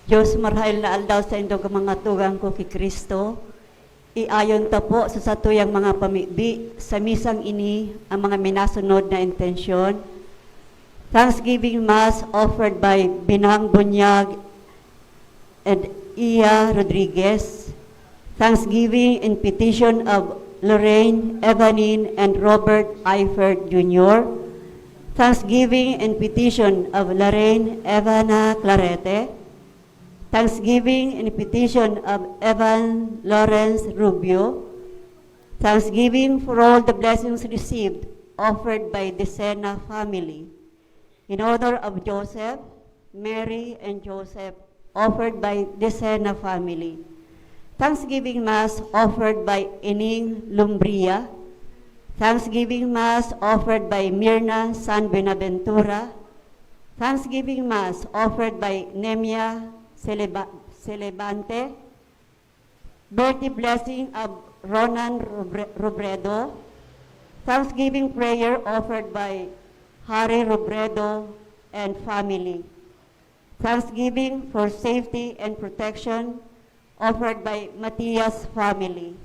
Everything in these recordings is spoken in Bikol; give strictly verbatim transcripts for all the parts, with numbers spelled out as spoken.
Diyos, marhay na aldaw sa indong mga tugang ko ki Cristo. Iayon ta po sa satuyang mga pamibi sa misang ini ang mga minasunod na intensyon. Thanksgiving Mass offered by Binang Bunyag and Iya Rodriguez. Thanksgiving and petition of Lorraine, Evanine, and Robert Eifert Junior. Thanksgiving and petition of Lorraine Evana Clarete. Thanksgiving and petition of Evan Lawrence Rubio. Thanksgiving for all the blessings received, offered by Decena family. In honor of Joseph, Mary, and Joseph, offered by Decena family. Thanksgiving Mass offered by Ining Lumbria. Thanksgiving Mass offered by Mirna San Buenaventura. Thanksgiving Mass offered by Nemia Celeba-, Celebante. Birthday blessing of Ronan Robre-, Robredo. Thanksgiving prayer offered by Harry Robredo and family. Thanksgiving for safety and protection offered by Matias family.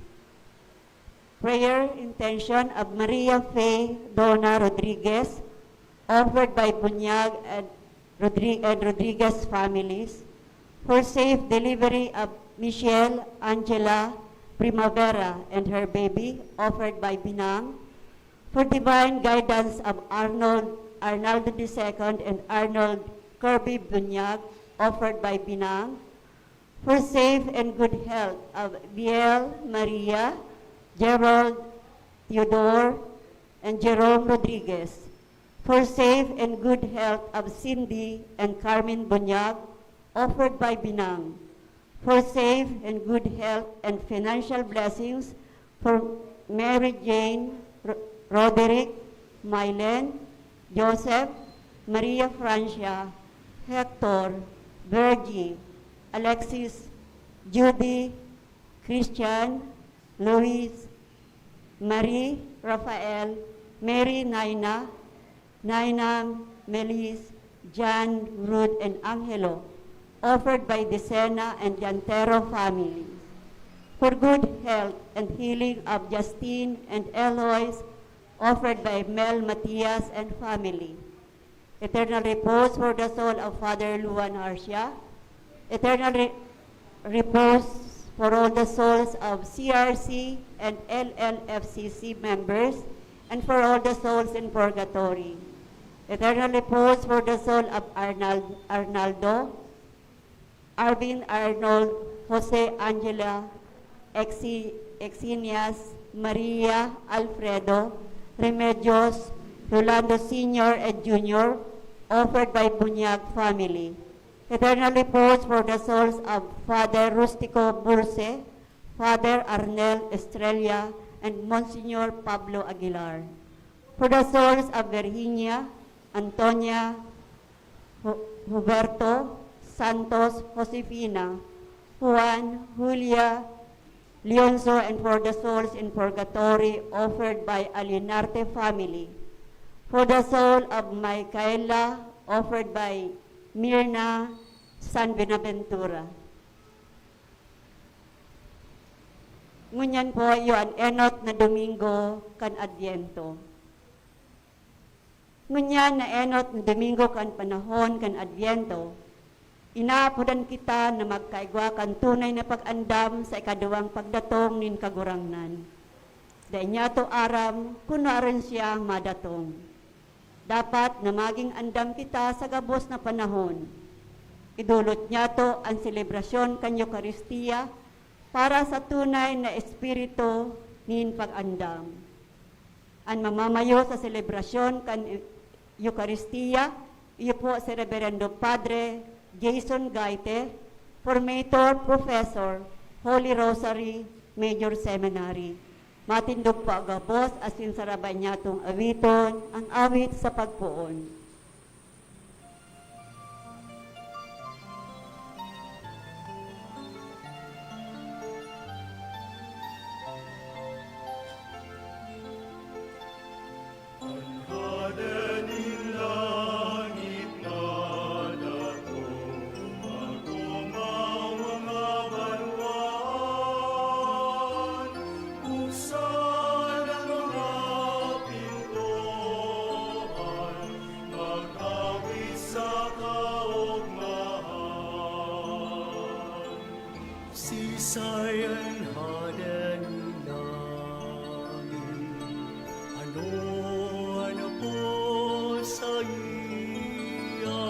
Prayer intention of Maria Fe Dona Rodriguez, offered by Bunyag and Rodri-, and Rodriguez families, for safe delivery of Michelle Angela Primavera and her baby, offered by Binang, for divine guidance of Arnold, Arnaldo the second and Arnold Kirby Bunyag, offered by Binang, for safe and good health of Biel Maria, Gerald Theodore, and Jerome Rodriguez, for safe and good health of Cindy and Carmen Bunyag, offered by Binang, for safe and good health and financial blessings for Mary Jane, Ro-, Roderick, Mylen, Joseph, Maria Francia, Hector, Virgie, Alexis, Judy, Christian, Luis, Marie, Rafael, Mary, Naina, Naina, Melis, Jan, Ruth, and Angelo, offered by Decena and Yantero family. For good health and healing of Justine and Eloise, offered by Mel, Matias, and family. Eternal repose for the soul of Father Luan Arcia. Eternal re-, repose for all the souls of C R C and L L F C C members, and for all the souls in purgatory. Eternal repose for the soul of Arnal-, Arnaldo, Arvin Arnold, Jose Angela, Exi-, Exinias, Maria, Alfredo, Remedios, Rolando Senior and Junior, offered by Bunyag family. Eternal repose for the souls of Father Rustico Burse, Father Arnel Estrella, and Monsignor Pablo Aguilar. For the souls of Virginia, Antonia, Hu-, Huberto, Santos, Josefina, Juan, Julia, Leonzo, and for the souls in purgatory offered by Alinarte family. For the soul of Micaela offered by Mirna San Buenaventura. Ngunyan po, iyo an enot na Domingo kan Adviento. Ngunyan na enot na Domingo kan panahon kan Adviento, inaapodan kita na magkaigwa kan tunay na pag-andam sa ikaduwang pagdatong nin Kagurangnan. Dai niyato aram kun nuarin siya madatong. Dapat na maging andam kita sa gabos na panahon. Idolot niyato an selebrasyon kan Eukaristia para sa tunay na espiritu nin pag-andam. An mamamayo sa selebrasyon kan Eu-, Eukaristia, iyo po si Reberendo Padre Jason Gaite, Formator Professor, Holy Rosary Major Seminary. Matindog po gabos asin sarabay niyatong awiton an awit sa pagpoon. Sayan hade nin langit, ano, ano po saiya,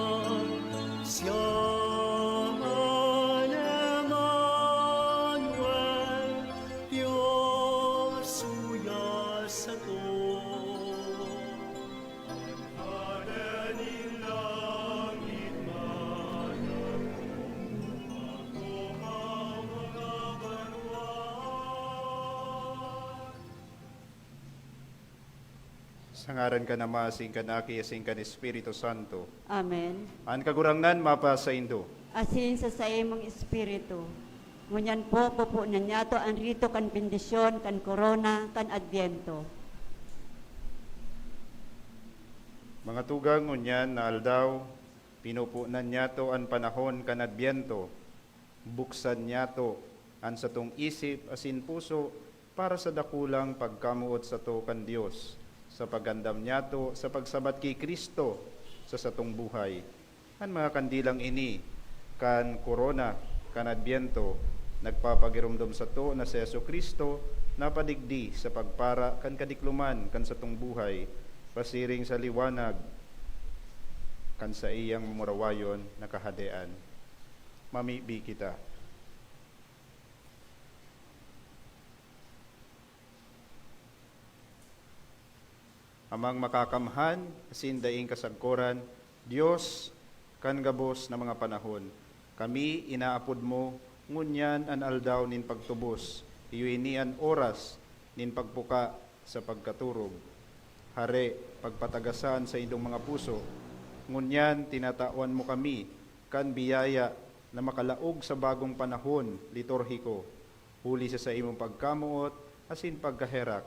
siya man Emmanuel, Dios suya sato. Sa ngaran kan Ama, asin kan Aki, asin kan Espiritu Santo. Amen. An Kagurangnan mapasaindo. Asin sa saimong espiritu. Ngunyan po, pupunan niyato an rito kan bendisyon kan korona kan Adbyento. Mga tugang, ngunyan na aldaw, pinupunan niyato an panahon kan Adbyento. Buksan niyato an satong isip asin puso para sa dakulang pagkamoot sato kan Dios, sa pag-andam niyato sa pagsabat ki Cristo sa satong buhay. An mga kandilang ini kan korona kan Adbyento nagpapagiromdom sato na si Jesu-Cristo napadigdi sa pagpara kan kadikloman kan satong buhay, pasiring sa liwanag kan saiyang mamurawayon na Kahadean. Mamibi kita. Amang makakamhan asin daing kasagkoran, Dios kan gabos na mga panahon, kami inaapod mo ngunyan an aldaw nin pagtubos, iyo ini an oras nin pagpuka sa pagkaturog. Hare, pagpatagasan sa indong mga puso. Ngunyan, tinatawan mo kami kan biyaya na makalaog sa bagong panahon liturhiko, huli sa saimong pagkamoot asin pagkaherak.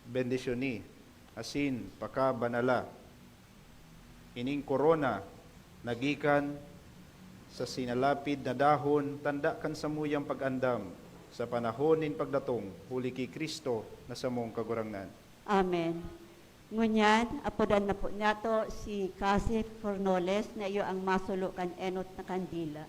Bendisyoni asin pakabanala ining korona na gikan sa sinalapid na dahon, tanda kan samuyang pag-andam sa panahon nin pagdatong huli ki Cristo na samong Kagurangnan. Amen. Ngunyan, apodan na po niyato si Cassie Fornoles na iyo ang masulo kan enot na kandila.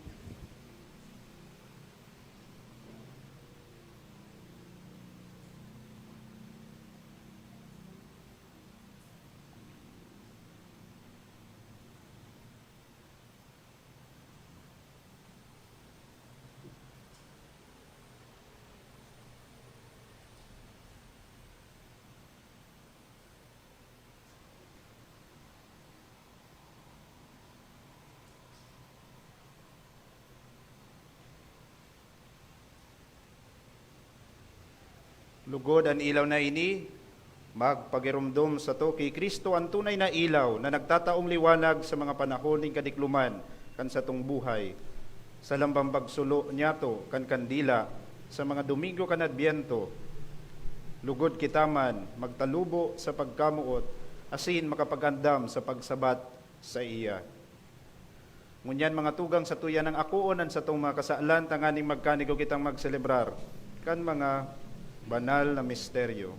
Lugod an ilaw na ini, magpagiromdom sato ki Cristo, an tunay na ilaw na nagtataong liwanag sa mga panahon nin kadikloman kan satong buhay. Sa lambang pagsulo niyato kan kandila sa mga Domingo kan Adbyento, lugod kita man magtalubo sa pagkamoot asin makapag-andam sa pagsabat saiya. Ngunyan, mga tugang, satuya nang akoon an satong mga kasalan tanganing magkanigo kitang magselebrar kan mga banal na misteryo.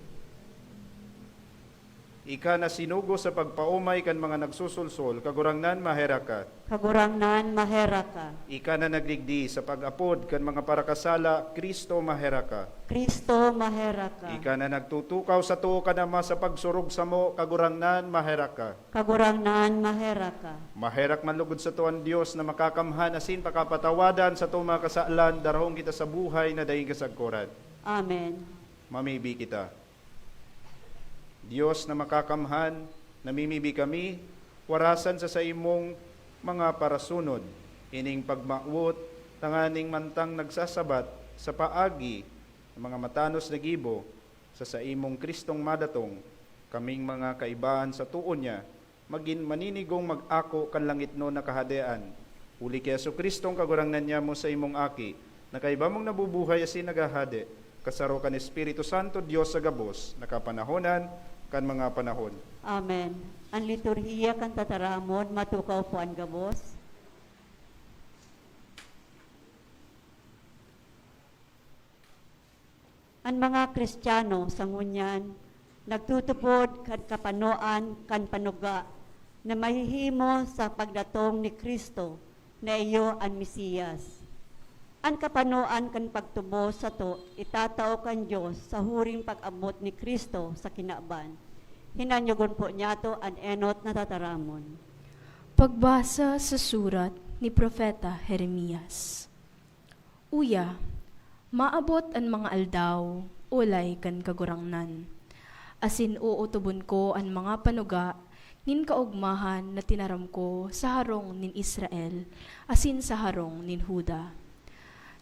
Ika na sinugo sa pagpaomay kan mga nagsusulsol, Kagurangnan, maherak ka. Kagurangnan, maherak ka. Ika na nagdigdi sa pag-apod kan mga parakasala, Cristo, maherak ka. Cristo, maherak ka. Ika na nagtutukaw sa too kan Ama sa pagsurog samo, Kagurangnan, maherak ka. Kagurangnan, maherak ka. Maherak man lugod sato an Dios na makakamhan asin pakapatawadan satong mga kasalan, darahon kita sa buhay na daing kasagkoran. Amen. Mamibi kita. Dios na makakamhan, namimibi kami, warasan sa saimong mga parasunod ining pagmawot, tanganing mantang nagsasabat sa paagi ng mga matanos na gibo, sa saimong Cristong madatong, kaming mga kaibahan sa too niya, magin maninigong mag-ako kan langitnon na Kahadean. Huli ki Jesu-Cristo, an Kagurangnan nyamo, saimong Aki, na kaiba mong nabubuhay asin naghahade, kasaro kan Espiritu Santo, Dios sa gabos, na kapanahonan kan mga panahon. Amen. An liturhiya kan tataramon, matukaw po an gabos. An mga Kristiyano sa ngunyan nagtutupod kan kapanoan kan panuga na mahihimo sa pagdatong ni Cristo na iyo an Mesiyas. An kapanoan kan pagtubos sato itatao kan Dios sa huring pag-abot ni Cristo sa kinaban. Hinanyogon po niyato an enot na tataramon. Pagbasa sa surat ni Propeta Jeremias. Uya, maabot an mga aldaw, olay kan Kagurangnan, asin ootobon ko an mga panuga nin kaogmahan na tinaram ko sa harong nin Israel asin sa harong nin Juda.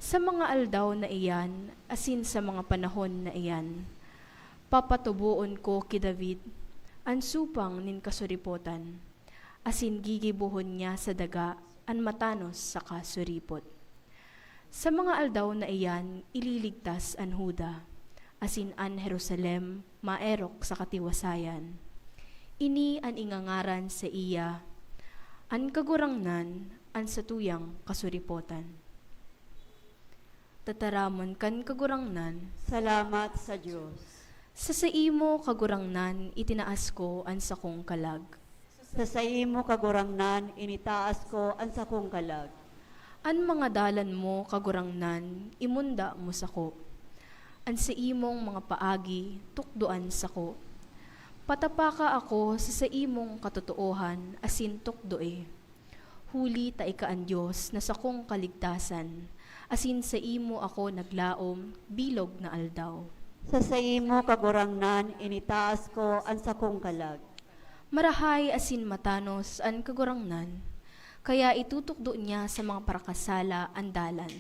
Sa mga aldaw na iyan asin sa mga panahon na iyan, papatuboon ko ki David an supang nin kasuripotan, asin gigibohon niya sa daga an matanos saka suripot. Sa mga aldaw na iyan, ililigtas an Juda, asin an Jerusalem maerok sa katiwasayan. Ini an ingangaran saiya, an Kagurangnan, an satuyang kasuripotan. Tataramon kan Kagurangnan. Salamat sa Dios. Sa saimo, Kagurangnan, itinaas ko an sakong kalag. Sa saimo, Kagurangnan, initaas ko an sakong kalag. An mga dalan mo, Kagurangnan, imunda mo sako. An saimong mga paagi, tukdoan sako. Patapaka ako sa saimong katotoohan asin tukdoe. Huli ta ika an Dios na sakong kaligtasan, asin saimo ako naglaom bilog na aldaw. Sa saimo, Kagurangnan, initaas ko an sakong kalag. Marahay asin matanos an Kagurangnan, kaya itutukdo niya sa mga parakasala an dalan.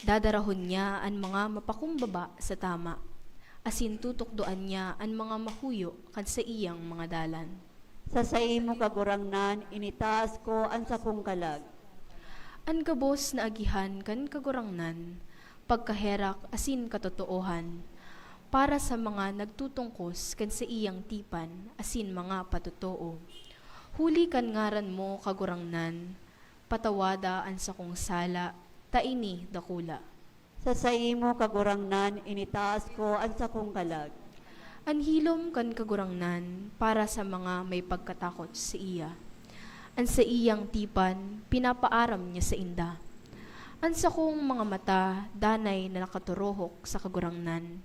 Dadarahon niya an mga mapakumbaba sa tama, asin tutukdoan niya an mga mahuyo kan saiyang mga dalan. Sa saimo, Kagurangnan, initaas ko an sakong kalag. An gabos na agihan kan Kagurangnan, pagkaherak asin katotoohan, para sa mga nagtutungkos kan saiyang tipan asin mga patotoo. Huli kan ngaran mo, Kagurangnan, patawada an sakong sala, ta ini dakula. Sa saimo, Kagurangnan, initaas ko an sakong kalag. An hilom kan Kagurangnan para sa mga may pagkatakot saiya. An saiyang tipan, pinapaaram niya sainda. An sakong mga mata danay na nakaturohok sa Kagurangnan,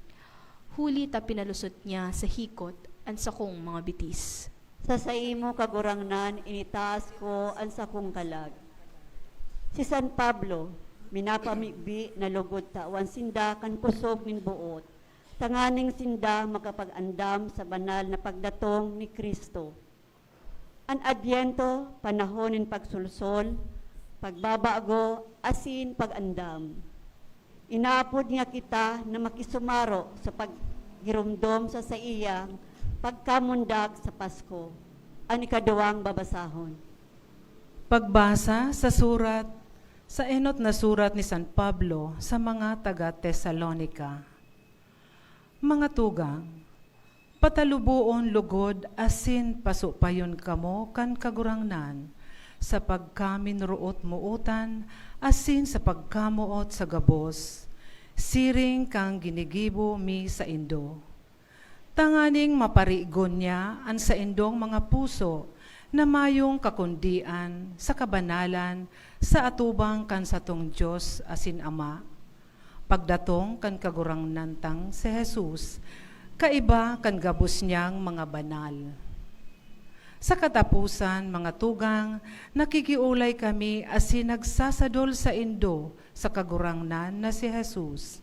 huli ta pinalusot niya sa hikot an sakong mga bitis. Sa saimo, Kagurangnan, initaas ko an sakong kalag. Si San Pablo, minapamibi na lugod tawan sinda kan kosog nin boot, tanganing sinda makapag-andam sa banal na pagdatong ni Cristo. An Adbyento, panahon nin pagsolsol, pagbabago, asin pag-andam. Inaapod niya kita na makisumaro sa paggiromdom sa saiyang pagkamundag sa Pasko. An ikaduwang babasahon. Pagbasa sa surat, sa enot na surat ni San Pablo sa mga taga Tesalonica. Mga tugang, pataluboon lugod asin pasupayon kamo kan Kagurangnan sa pagkaminroot-mootan asin sa pagkamoot sa gabos, siring kan ginigibo mi saindo. Tanganing maparigon niya an saindong mga puso na mayong kakundian sa kabanalan sa atubang kan satong Dios asin Ama, pagdatong kan Kagurangnan tang si Jesus, kaiba kan gabos niyang mga banal. Sa kataposan, mga tugang, nakikiolay kami asin nagsasadol saindo sa Kagurangnan na si Jesus.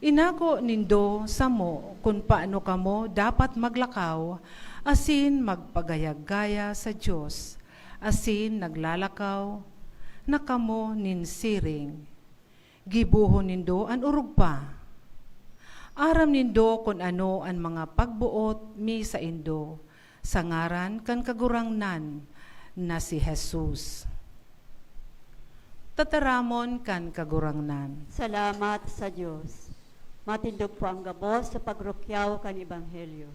Inako nindo samo kun paano kamo dapat maglakaw asin magpagayag-gaya sa Dios, asin naglalakaw na kamo nin siring. Gibohon nindo an orog pa. Aram nindo kun ano an mga pagboot mi saindo, sa ngaran kan Kagurangnan na si Jesus. Tataramon kan Kagurangnan. Salamat sa Dios. Matindog po ang gabos sa pagrukyaw kan Ebanghelyo.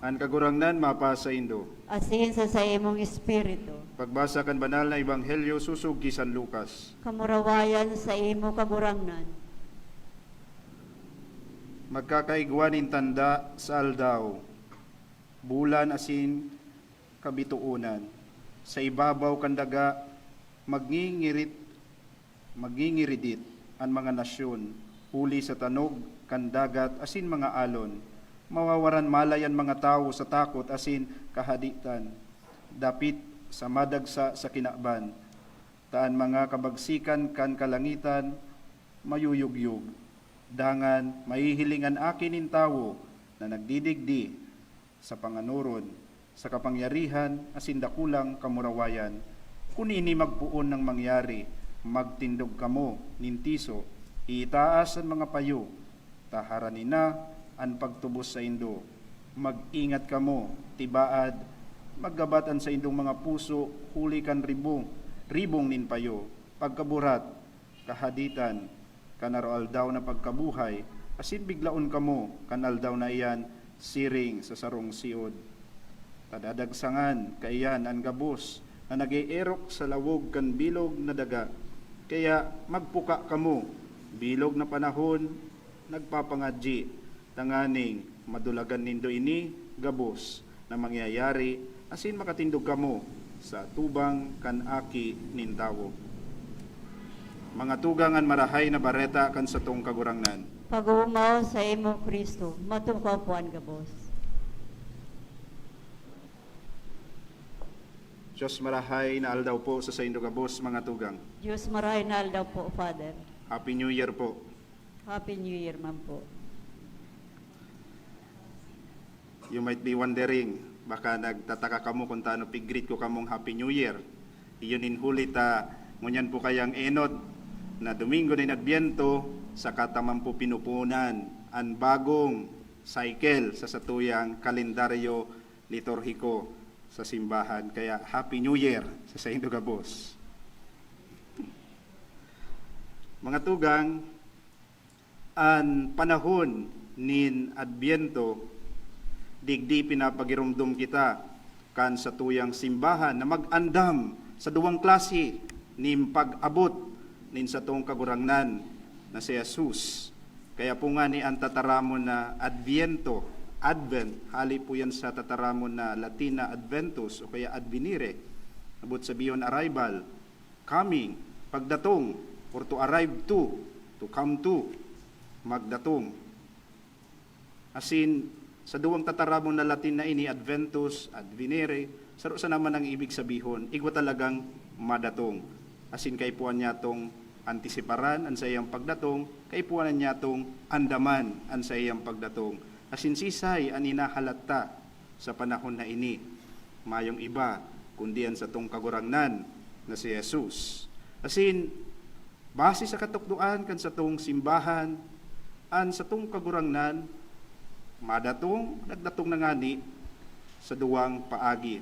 An Kagurangnan mapasaindo. Asin sa saimong espiritu. Pagbasa kan Banal na Ebanghelyo sosog ki San Lucas. Kamurawayan sa imo, Kagurangnan. Magkakaigwa nin tanda sa aldaw, bulan asin kabitoonan. Sa ibabaw kan daga, magngingirit, magngingiridit an mga nasyon, huli sa tanog kan dagat asin mga alon. Mawawaran malay an mga tawo sa takot asin kahaditan, dapit sa madagsa sa kinaban. Ta an mga kabagsikan kan kalangitan mayuyugyog, dangan mahihiling an Aki nin Tawo na nagdidigdi sa panganoron, sa kapangyarihan asin dakulang kamurawayan. Kun ini magpoon nang mangyari, magtindog kamo nin tiso, iitaas an mga payo, ta harani na an pagtubos saindo. Mag-ingat kamo, tibaad, maggabat an saindong mga puso huli kan ribong, ribong nin payo, pagkaburat, kahaditan, kan aroaldaw na pagkabuhay, asin biglaon kamo kan aldaw na iyan siring sa sarong siod. Ta dadagsangan kaiyan an gabos na nag-eerok sa lawog kan bilog na daga. Kaya magpuka kamo, bilog na panahon, nagpapangadyi, tanganing madulagan nindo ini gabos na mangyayari, asin makatindog kamo sa atubang kan Aki nin Tawo. Mga tugang, an Marahay na Bareta kan satong Kagurangnan. Pag-oomaw saimo, Cristo, matukaw po an gabos. Diyos, marahay na aldaw po sa saindo gabos, mga tugang. Diyos, marahay na aldaw po, Father. Happy New Year po. Happy New Year man po. You might be wondering, baka nagtataka kamo kung tano pig-greet ko kamong Happy New Year. Iyo nin huli ta, ngunyan po kayang enot na Domingo nin Adbyento, saka ta man po pinupunan an bagong cycle sa satuyang kalendaryo liturhiko sa simbahan. Kaya Happy New Year sa saindo gabos. Mga tugang, an panahon nin Adbyento, digdi pinapagiromdom kita kan satuyang simbahan na mag-andam sa duwang klase nin pag-abot nin satong Kagurangnan na si Jesus. Kaya po ngani an tataramon na Adbyento, Advent, hali po yan sa tataramon na Latin na Adventus o kaya Advenire, abot sabihon arrival, coming, pagdatong, or to arrive to, to come to, magdatong. Asin, sa duwang tataramon na Latin na ini, Adventus, Advenire, saro sana man an ibig sabihon, igwa talagang madatong. Asin kaipuhan niyatong antisiparan an saiyang pagdatong, kaipuhan niyatong andaman an saiyang pagdatong. Asin siisay an hinahalat ta sa panahon na ini? Mayong iba kundi an satong Kagurangnan na si Jesus. Asin, base sa katukdoan kan satong simbahan, an satong Kagurangnan madatong, nagdatong na ngani sa duwang paagi.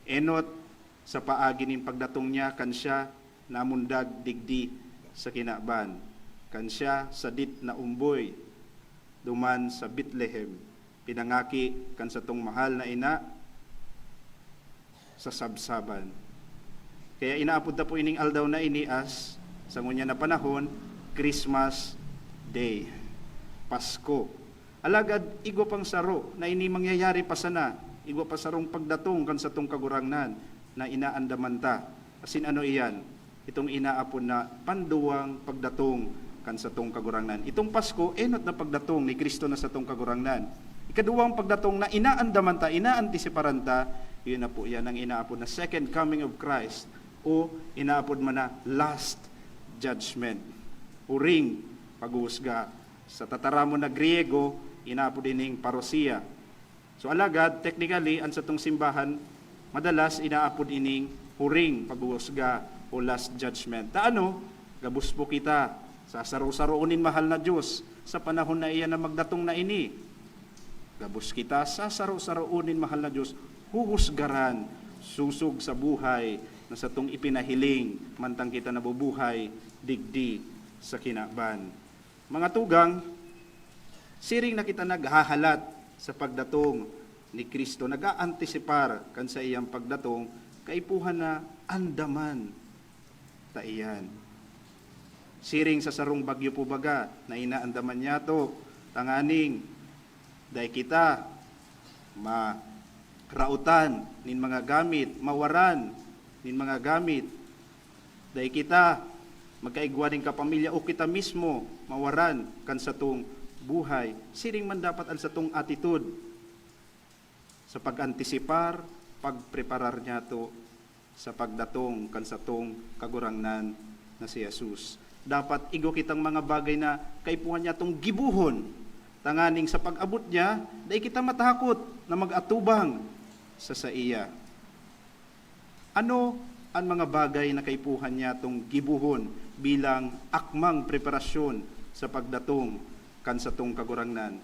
Enot sa paagi nin pagdatong niya kan siya namundag digdi sa kinaban, kan siya sadit na umboy duman sa Betlehem, pinangaki kan satong mahal na ina sa sabsaban. Kaya inaapod ta po ining aldaw na ini as, sa ngunyan na panahon, Christmas Day, Pasko. Alagad igwa pang saro na ini mangyayari pa sana, igwa pa sarong pagdatong kan satong Kagurangnan na inaandaman ta. Asin ano iyan? Itong inaapod na panduwang pagdatong kan satong Kagurangnan. Itong Pasko, enot na pagdatong ni Cristo na satong Kagurangnan. Ikaduwang pagdatong na inaandaman ta, inaantisiparan ta, yun na po yan ang inaapod na Second Coming of Christ o inaapod man na Last Judgment. Huring paghuhusga. Sa tataramon na Griego, inaapod ining parousia. So, alagad, technically, an satong simbahan, madalas inaapod ining huring paghuhusga o last judgment. Ta ano, gabos po kita, sasaro-saroon nin mahal na Diyos sa panahon na iyan na magdatong na ini. Gabos kita, sasaro-saroon nin mahal na Diyos, huhusgaran, sosog sa buhay na satong ipinahiling, mantang kita nabubuhay digdi sa kinaban. Mga tugang, siring na kita naghahalat sa pagdatong ni Cristo, nag-aantisipar kan saiyang pagdatong, kaipuhan na andaman ta iyan. Siring sa sarong bagyo po baga na inaandaman niyato, tanganing dai kita maraotan nin mga gamit, mawaran nin mga gamit, dai kita magkaigwa nin kapamilya o kita mismo mawaran kan satong buhay. Siring man dapat an satong attitude sa pag-antisipar, pagpreparar niyato sa pagdatong kan satong Kagurangnan na si Jesus. Dapat igwa kitang mga bagay na kaipuhan niyatong gibohon, tanganing sa pag-abot niya, dai kita matakot na mag-atubang sa saiya. Ano an mga bagay na kaipuhan niyatong gibohon bilang akmang preparasyon sa pagdatong kan satong Kagurangnan?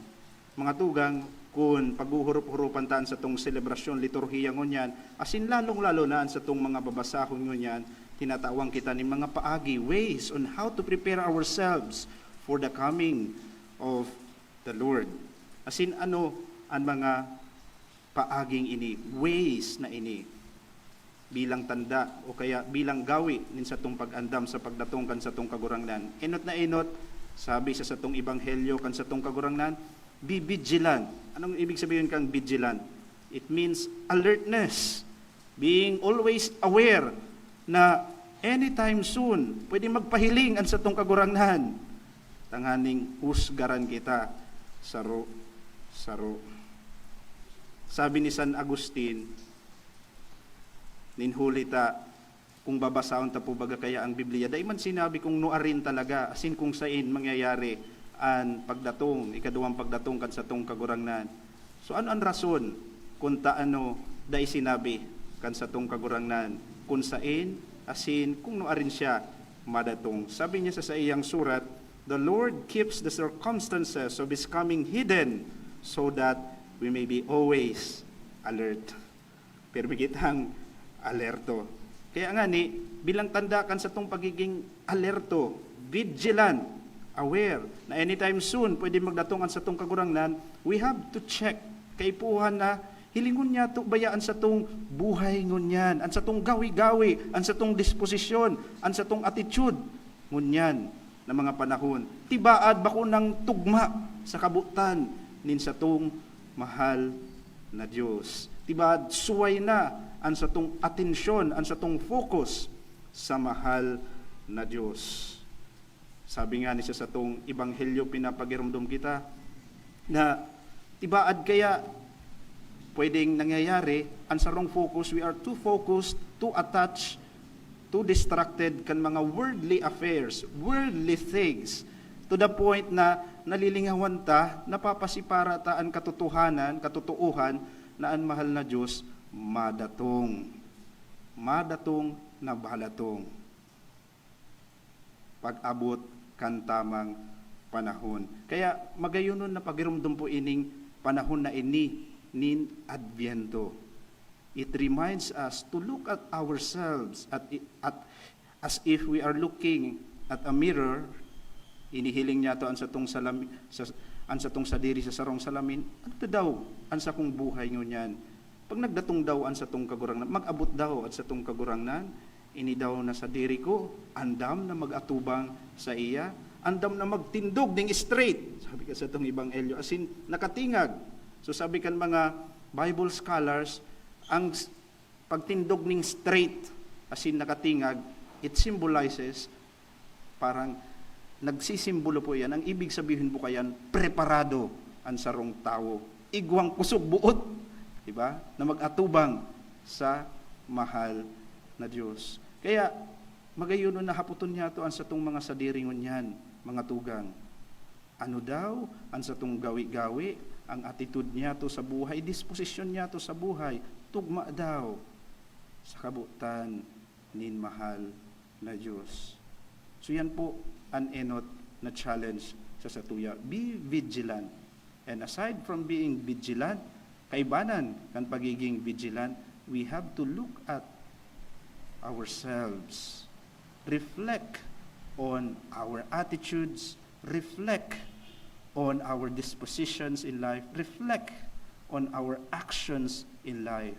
Mga tugang, kun paghuhurup-hurupan ta an satong selebrasyon, liturhiya ngunyan, asin lalong-lalo na an satong mga babasahon ngunyan, tinatawan kita nin mga paagi, ways on how to prepare ourselves for the coming of the Lord. Asin ano an mga paaging ini, ways na ini, bilang tanda o kaya bilang gawi nin satong pag-andam sa pagdatong kan satong Kagurangnan. Enot na enot, sabi sa satong ebanghelyo kan satong Kagurangnan, "Be vigilant." Anong ibig sabihin kang vigilant? It means alertness, being always aware na anytime soon, pwede magpahiling an satong Kagurangnan, tanganing husgaran kita saro-saro. Sabi ni San Agustin, nin huli ta, kung babasahon ta po baga kaya ang Biblia, dai man sinabi kung nuarin talaga, asin kung sain mangyayari an pagdatong, ikaduwang pagdatong kan satong Kagurangnan. So, ano an rason kun ta ano dai sinabi kan satong Kagurangnan kun sain, asin kung nuarin siya madatong? Sabi niya sa saiyang surat, "The Lord keeps the circumstances of His coming hidden so that we may be always alert." Pirmi kitang alerto. Kaya ngani, bilang tanda kan satong pagiging alerto, vigilant, aware, na anytime soon, pwede magdatong an satong Kagurangnan, we have to check. Kaipuhan na, hilingon niyato baya an satong buhay ngunyan, an satong gawi-gawi, an satong disposisyon, an satong attitude ngunyan na mga panahon. Tibaad bako nang tugma sa kabotan nin satong mahal na Dios. Tibaad suway na an satong atensyon, an satong focus sa mahal na Dios. Sabi nga ni sa satong ebanghelyo, pinapagiromdom kita na tibaad kaya pwedeng nangyayari an sarong focus, we are too focused, too attached, too distracted kan mga worldly affairs, worldly things, to the point na nalilingawan ta, napapasipara ta an katotohanan, katotoohan na an mahal na Dios madatong. Madatong na balatong pag-abot kan tamang panahon. Kaya magayonon na pagiromdom po ining panahon na ini nin Adbyento. It reminds us to look at ourselves at, at as if we are looking at a mirror. Inihiling niyato an satong salami-, sa, an satong sadiri sa sarong salamin. Ano ta daw an sakong buhay ngunyan? Pag nagdatong daw an satong Kagurangnan, mag-abot daw an satong Kagurangnan, ini daw na sadiri ko, andam na mag-atubang saiya, andam na magtindog ning straight, sabi ka sa satong ebanghelyo, asin nakatingag. So sabi kan mga Bible scholars, ang s-, pagtindog ning straight, asin nakatingag, it symbolizes, parang nagsisimbolo po iyan. Ang ibig sabihin po kayan, preparado an sarong tawo. Igwang kusog buot, di ba? Na mag-atubang sa mahal na Dios. Kaya, magayonon na hapoton niyato an satong mga sadiri ngunyan, mga tugang. Ano daw an satong gawi-gawi, ang attitude niyato sa buhay, disposisyon niyato sa buhay, tugma daw sa kabotan nin mahal na Dios? So, yan po an enot na challenge sa satuya. Be vigilant. And aside from being vigilant, kaibanan kan pagiging vigilant, we have to look at ourselves. Reflect on our attitudes, reflect on our dispositions in life, reflect on our actions in life.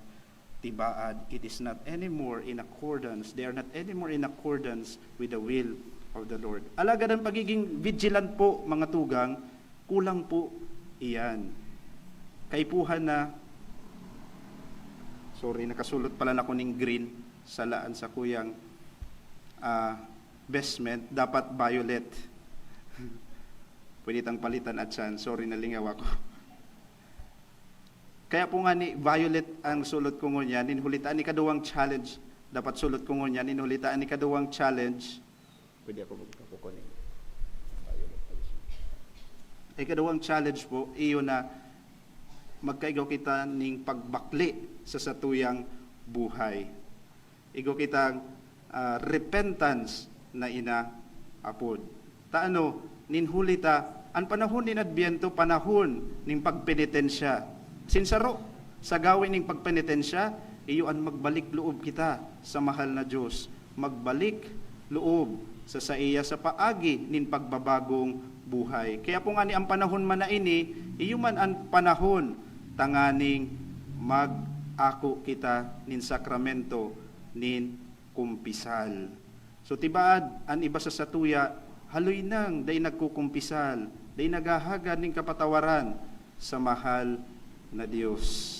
Tibaad, it is not anymore in accordance, they are not anymore in accordance with the will of the Lord. Alagad ang pagiging vigilant po, mga tugang, kulang po iyan. Kaipuhan na, sorry, nakasulot pala na ko ning green sa laan sa kuyang ah, vestment, dapat violet. Pwede tang palitan at siyan. Sorry, nalingaw ako. Kaya po nga ni violet ang sulot ko ngunyan, nin hulitaan ni kaduwang challenge. Dapat sulot ko ngunyan, nin hulitaan ni kaduwang challenge. Pwede ako magkakukunin. Violet. Ay kaduwang challenge po, iyo na magkaigaw kita ning pagbakli sa satuyang buhay. Igo kitang ah, repentance na inaapod. Ta ano, nin huli ta, an panahon nin Adbyento, panahon nin pagpenitensya. Sinsaro, sa gawe nin pagpenitensya, iyo an magbalik loob kita sa mahal na Dios, magbalik loob sa saiya sa paagi nin pagbabagong buhay. Kaya po ngani ang panahon man na ini, iyo man an panahon tanganing mag-ako kita nin sakramento nin kumpisal. So, tibaad, an iba sa satuya, haloy nang dai nagkukumpisal, dai naghahagad nin kapatawaran sa mahal na Dios.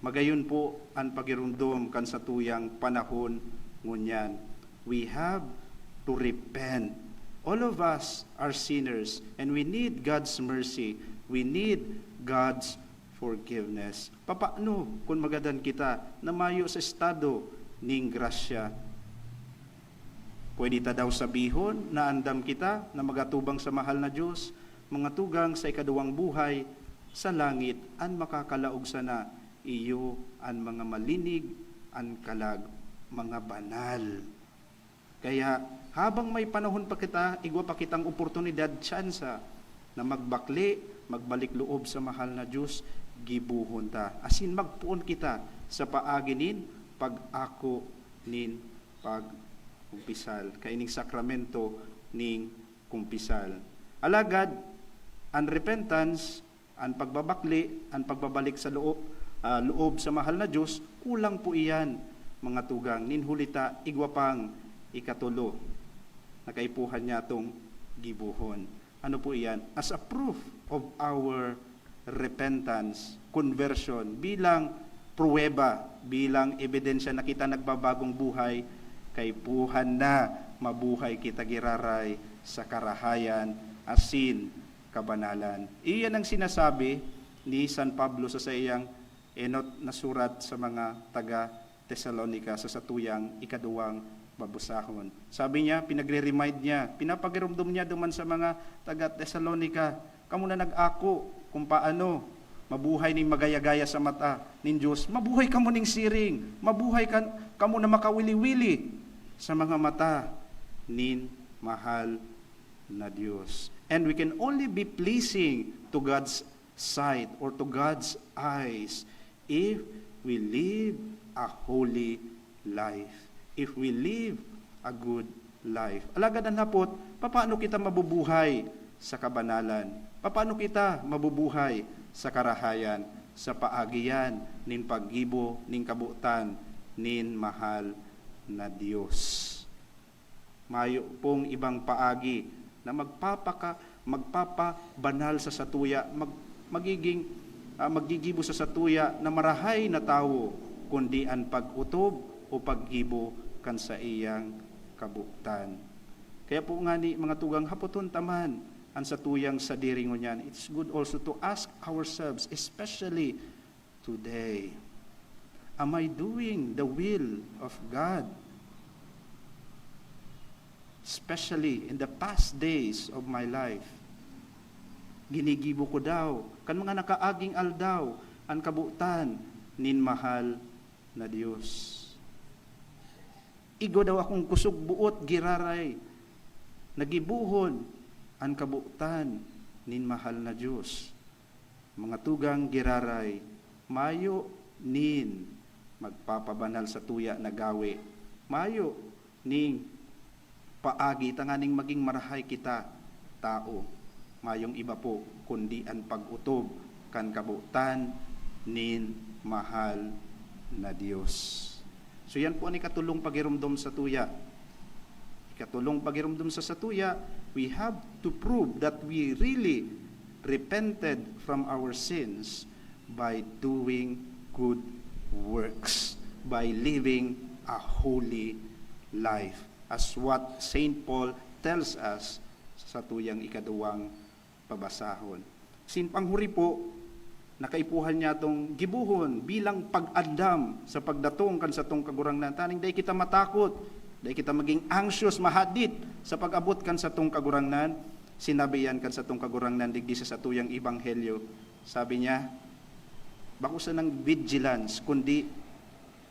Magayon po an pagirumdom kan satuyang panahon ngunyan. We have to repent. All of us are sinners and we need God's mercy. We need God's forgiveness. Papaano kun magadan kita na mayo sa estado nin grasya? Pwede ta daw sabihon na andam kita na magatubang sa mahal na Dios, mga tugang sa ikaduwang buhay, sa langit an makakalaog sana, iyo an mga malinig an kalag, mga banal. Kaya, habang may panahon pa kita, igwa pa kitang oportunidad, tsansa, na magbakle, magbalik loob sa mahal na Dios, gibohon ta. Asin magpoon kita sa paagi nin pag-ako nin pagkumpisal. Kaining sakramento nin kumpisal. Alagad, an repentance, an pagbabakle, an pagbabalik sa loob, ah, loob sa mahal na Dios, kulang po iyan, mga tugang. Nin huli ta, igwa pang ikatulo na kaipuhan niyatong gibohon. Ano po iyan? As a proof of our repentance, conversion, bilang pruweba, bilang ebidensya na kita nagbabagong buhay, kaipuhan na mabuhay kita giraray sa karahayan asin kabanalan. Iyan ang sinasabi ni San Pablo sa saiyang enot na surat sa mga taga Tesalonica sa satuyang ikaduwang babasahon. Sabi niya, pinagre-remind niya, pinapagiromdom niya duman sa mga taga Tesalonica, "Kamo na nag-ako kung paano mabuhay ning magaya-gaya sa mata nin Dios. Mabuhay kamo ning siring, mabuhay kan, kamo na makawili-wili sa mga mata nin mahal na Dios." And we can only be pleasing to God's sight or to God's eyes if we live a holy life, if we live a good life. Alagad an hapot, papaano kita mabubuhay sa kabanalan? Papaano kita mabubuhay sa karahayan, sa paagi yan nin paggibo nin kabotan nin mahal na Dios? Mayo pong ibang paagi na magpapaka-, magpapabanal sa satuya, mag-, magiging, ah, maggigibo sa satuya na marahay na tawo, kundi an pag-otob o paggibo kan saiyang kabotan. Kaya po ngani, mga tugang, hapoton ta man an satuyang sadiri ngunyan. It's good also to ask ourselves, especially today, am I doing the will of God? Especially in the past days of my life, ginigibo ko daw kan mga nakaaging aldaw an kabotan nin mahal na Dios. Igwa daw akong kusog boot giraray na gibohon an kabotan nin mahal na Dios. Mga tugang giraray, mayo nin magpapabanal satuya na gawe. Mayo ning paagi tanganing magin marahay kita tawo. Mayong iba po kundi an pag-otob kan kabotan nin mahal na Dios. So, yan po an ikatolong pagiromdom sa tuya. Ikatolong pagiromdom sa satuya, we have to prove that we really repented from our sins by doing good works, by living a holy life, as what Saint Paul tells us sa tuyang ikaduwang pabasahon. Sin panghuri po, nakaipuhan niya tong gibohon bilang pag-andam sa pagdatong kan satong Kagurangnan. Taning dai kita matakot, dai kita maging anxious, mahadit sa pag-abot kan satong Kagurangnan. Sinabi yan kan satong Kagurangnan digdi sa satuyang ebanghelyo. Sabi niya, "Bako sanang vigilance, kundi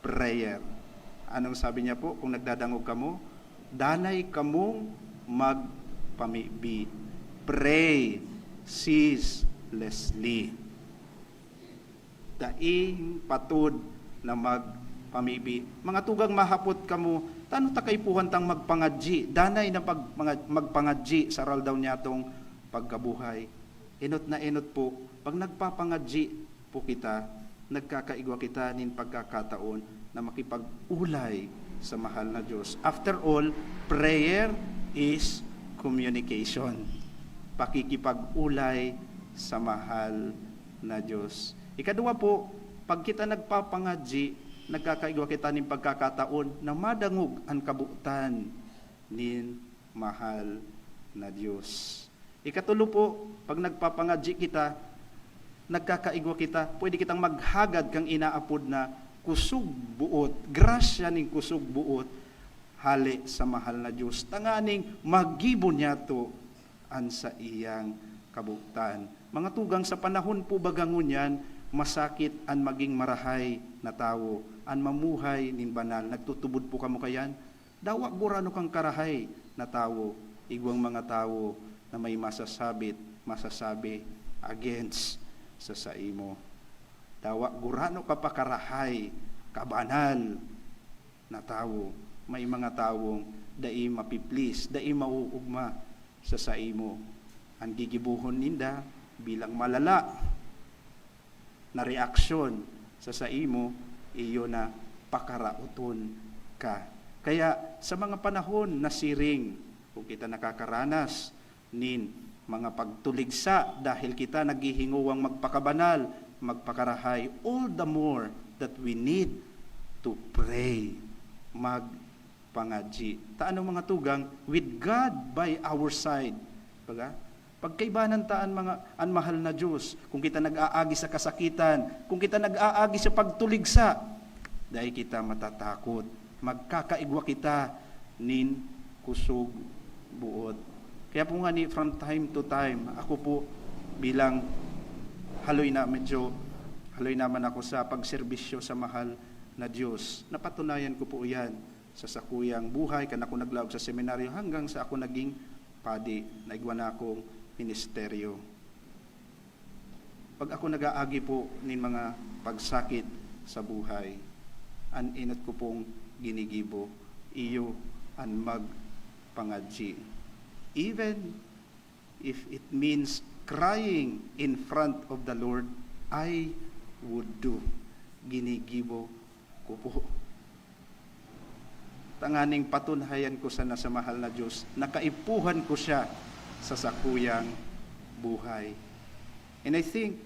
prayer." Anong sabi niya po? "Kung nagdadangog kamo, danay kamong magpamibi." Pray ceaselessly. Daing patod na magpamibi. Mga tugang, mahapot kamo, tano ta kaipuhan tang magpangadyi? Danay na pag-, mga, magpangadyi sa aroaldaw niyatong pagkabuhay. Enot na enot po, pag nagpapangadyi po kita, nagkakaigwa kita nin pagkakataon na makipag-olay sa mahal na Dios. After all, prayer is communication. Pakikipag-olay sa mahal na Dios. Ikaduwa po, pag kita nagpapangadyi, nagkakaigwa kita nin pagkakataon na madangog an kabotan nin mahal na Dios. Ikatulo po, pag nagpapangadyi kita, nagkakaigwa kita, pwede kitang maghagad kan inaapod na kusog boot, grasya nin kusog boot, hale sa mahal na Dios, tanganing magibo niyato an saiyang kabotan. Mga tugang, sa panahon po baga ngunyan, masakit an maging marahay na tawo, an mamuhay nin banal. Nagtutubod po kamo kayan? Dawa gurano kang karahay na tawo, igwang mga tawo na may masasabit, masasabi against sa saimo. Dawa gurano ka pa karahay, kabanal na tawo, may mga tawong dai mapi-please, dai mauugma sa saimo. An gigibohon ninda bilang malala na reaksyon sa saimo, iyo na pakaraoton ka. Kaya sa mga panahon na siring, kung kita nakakaranas nin mga pagtuligsa dahil kita naghihingowang magpakabanal, magpakarahay, all the more that we need to pray, magpangadyi. Ta ano, mga tugang, with God by our side. Baga, pagkaibanan ta an mga, an mahal na Dios. Kung kita nag-aagi sa kasakitan, kung kita nag-aagi sa pagtuligsa, dai kita matatakot. Magkakaigwa kita nin kusog boot. Kaya po nga ni, from time to time, ako po bilang haloy na, medyo haloy naman ako sa pagserbisyo sa mahal na Dios. Napatunayan ko po yan sa sakuyang buhay, kan ako naglaog sa seminaryo hanggang sa ako naging padi, naigwa na akong ministeryo. Pag ako nag-aagi po nin mga pagsakit sa buhay, an enot ko pong ginigibo, iyo an magpangadyi. Even if it means crying in front of the Lord, I would do. Ginigibo ko po. Tanganing patunhayan ko sana sa mahal na Dios na kaipuhan ko siya sa sakuyang buhay. And I think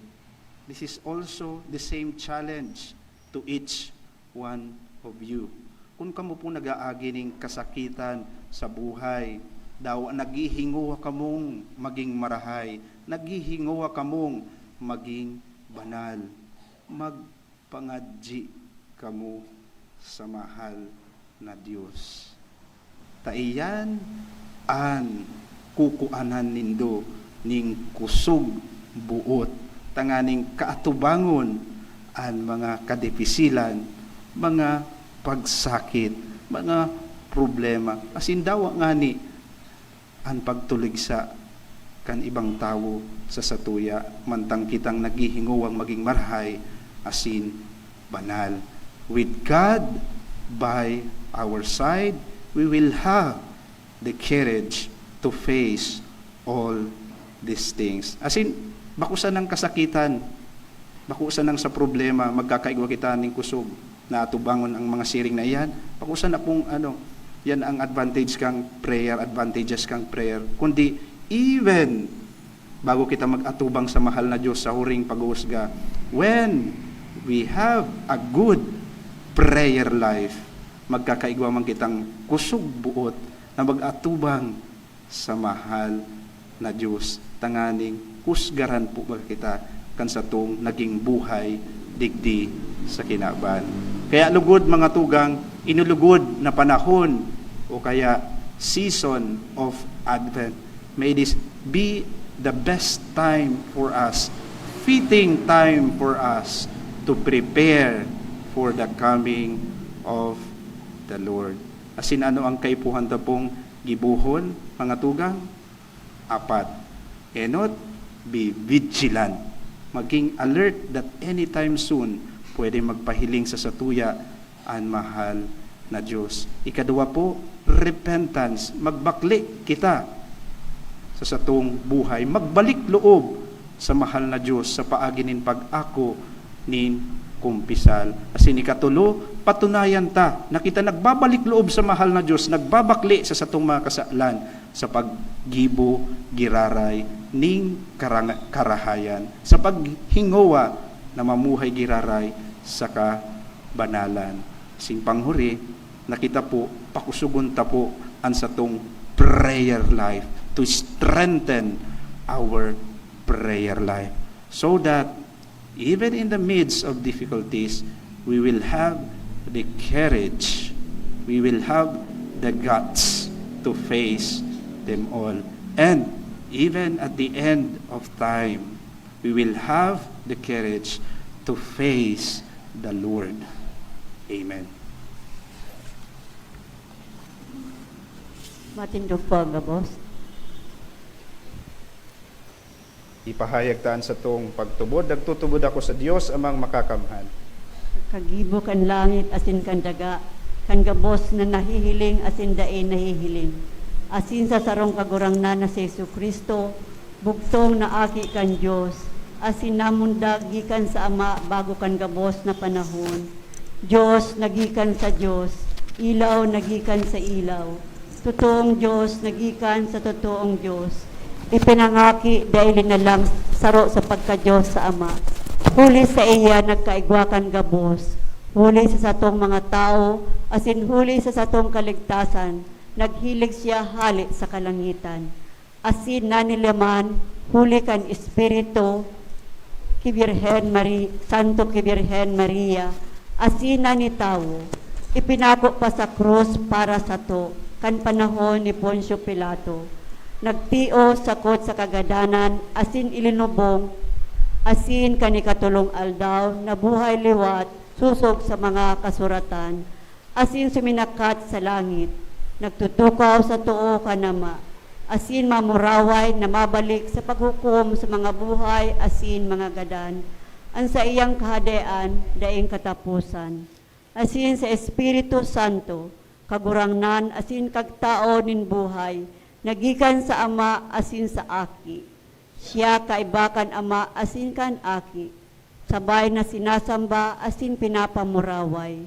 this is also the same challenge to each one of you. Kun kamo po nag-aagi nin kasakitan sa buhay, daw naghihingowa kamong maging marahay, naghihingowa kamong maging banal, magpangadyi kamo sa mahal na Dios. Ta iyan an kukuanan nindo nin kusog boot, tanganing kaatubangon an mga kadipisilan, mga pagsakit, mga problema. Asin dawa ngani an pagtuligsa kan ibang tawo sa satuya, mantang kitang naghihingowang magin marahay asin banal. With God by our side, we will have the courage to face all these things. Asin, bako sanang kasakitan Bako sanang sa problema, magkakaigwa kita nin kusog na atubangon ang mga siring na iyan. Bako sana pong ano, yan ang advantage kang prayer, advantages kang prayer. Kundi even bago kita mag-atubang sa mahal na Diyos sa huring paghuhusga, when we have a good prayer life, magkakaigwa man kitang kusog buot na mag-atubang sa mahal na Diyos, tanganing husgaran po ba kita kan satong naging buhay digdi sa kinaban. Kaya lugod, mga tugang, inulugod na panahon o kaya season of Advent, may this be the best time for us, fitting time for us to prepare for the coming of the Lord. Asin ano ang kaipuhan ta pong gibohon, mga tugang? Apat, enot, be vigilant. Maging alert that anytime soon, pwede magpahiling sa satuya an mahal na Diyos. Ikaduwa po, repentance. Magbakle kita sa satong buhay. Magbalik loob sa mahal na Diyos sa paagi nin pag-ako nin kumpisal. Asin ikatulo, patunayan ta na kita nagbabalik loob sa mahal na Diyos, nagbabakle sa satong mga kasalan sa paggibo giraray nin karang-, karahayan, sa paghingowa na mamuhay giraray sa kabanalan. Sing panghuri, na kita po, pakusugon ta po an satong prayer life, to strengthen our prayer life, so that even in the midst of difficulties, we will have the courage, we will have the guts to face them all. And even at the end of time, we will have the courage to face the Lord. Amen. Matindog po ang gabos. Ipahayag ta an satong pagtubod. Nagtutubod ako sa Dios, Amang Makakamhan. Kagibo kan langit asin kan daga, kan gabos na nahihiling asin dai nahihiling, asin sa sarong Kagurangnan na si Jesu-Cristo, bugtong na Aki kan Dios, asin namundag gikan sa Ama bago kan gabos na panahon. Dios na gikan sa Dios, ilaw na gikan sa ilaw, totoong Dios na gikan sa totoong Dios, ipinangaki dai linalang saro sa pagka-Dios sa Ama. Huli saiya nagkaigwa kan gabos, huli sa satong mga tawo, asin huli sa satong kaligtasan, naghilig siya hale sa kalangitan. Asin nanilaman huli kan Espiritu ki Birhen Mari-, Santo ki Birhen Maria, asin nanitawo, ipinako pa sa krus para sato kan panahon ni Poncio Pilato. Nagtios sakot sa kagadanan asin ilinubong, asin kan ikatolong aldaw nabuhay liwat sosog sa mga kasuratan. Asin suminakat sa langit, nagtutukaw sa too kan Ama, asin mamuraway na mabalik sa paghukom sa mga buhay asin mga gadan, an saiyang kahadean daing kataposan. Asin sa Espiritu Santo, Kagurangnan asin Kagtao nin buhay, na gikan sa Ama asin sa Aki. Siya kaiba kan Ama asin kan Aki, sabay na sinasamba asin pinapamuraway.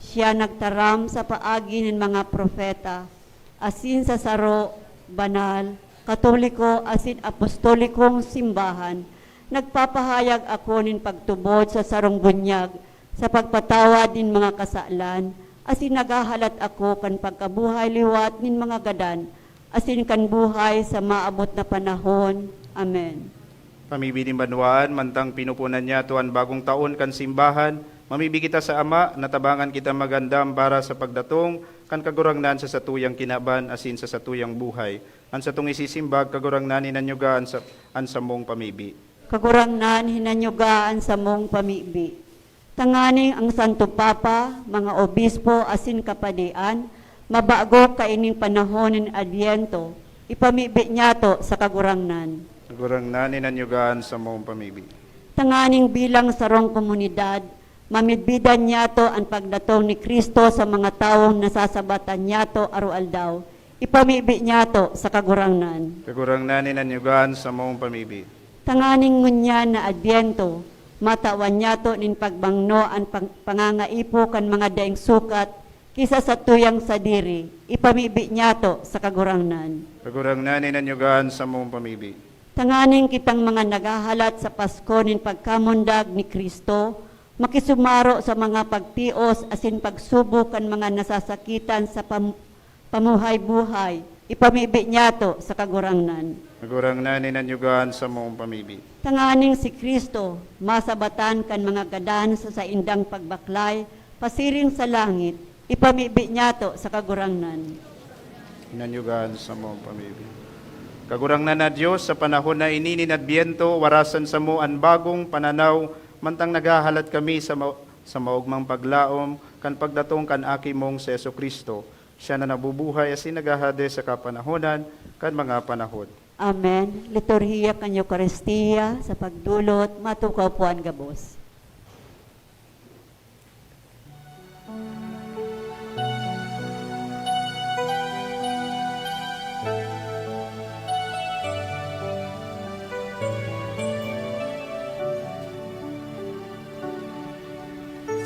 Siya nagtaram sa paagi nin mga propeta, asin sa saro, banal, katoliko asin apostolikong simbahan, nagpapahayag ako nin pagtubod sa sarong bunyag sa pagpatawad nin mga kasalan, asin naghahalat ako kan pagkabuhay liwat nin mga gadan, asin kan buhay sa maabot na panahon. Amen. Pamibi nin banwaan, mantang pinupunan niyato an bagong taon kan simbahan, mamibi kita sa Ama na tabangan kita magandam para sa pagdatong kan Kagurangnan sa satuyang kinaban asin sa satuyang buhay. An satong isisimbag, Kagurangnan, hinanyuga an sa-, an samong pamibi. Kagurangnan, hinanyuga an samong pamibi. Tanganing ang Santo Papa, mga obispo asin kapadian, mabago kaining panahon nin Adbyento, ipamibi niyato sa Kagurangnan. Kagurangnan, hinanyuga an samong pamibi. Tanganing bilang sarong komunidad, mamidbidan niyato an pagdatong ni Cristo sa mga tawong nasasabatan niyato aroaldaw, ipamibi niyato sa Kagurangnan. Kagurangnan, hinanyuga an samong pamibi. Tanganing ngunyan na Adbyento, Matawan niyato nin pagbangno an pang-, pangangaipo kan mga daing sukat ki satuyang sadiri, ipamibi niyato sa Kagurangnan. Kagurangnan, inanyugan sa mong pamibi. Tanganing kitang mga naghahalat sa Pasko nin pagkamundag ni Cristo, makisumaro sa mga pagtios asin pagsubok kan mga nasasakitan sa pam-, pamuhay-buhay, ipamibi niyato sa Kagurangnan. Kagurangnan, inanyugan sa mong pamibi. Tanganing si Cristo masabatan kan mga gadan sa saindang pagbaklay pasiring sa langit, ipamibi niyato sa Kagurangnan. Inanyugan sa mong pamibi. Kagurangnan na Diyos, sa panahon na ini nin Adbyento, warasan samo an bagong pananaw, mantang naghahalat kami sa ma-, sa maogmang paglaom kan pagdatong kan Aki mong si Jesu-Cristo. Siya na nabubuhay asin naghahade sa kapanahonan kan mga panahon. Amen. Liturhiya kan Eukaristia sa pagdulot, matukaw po an gabos.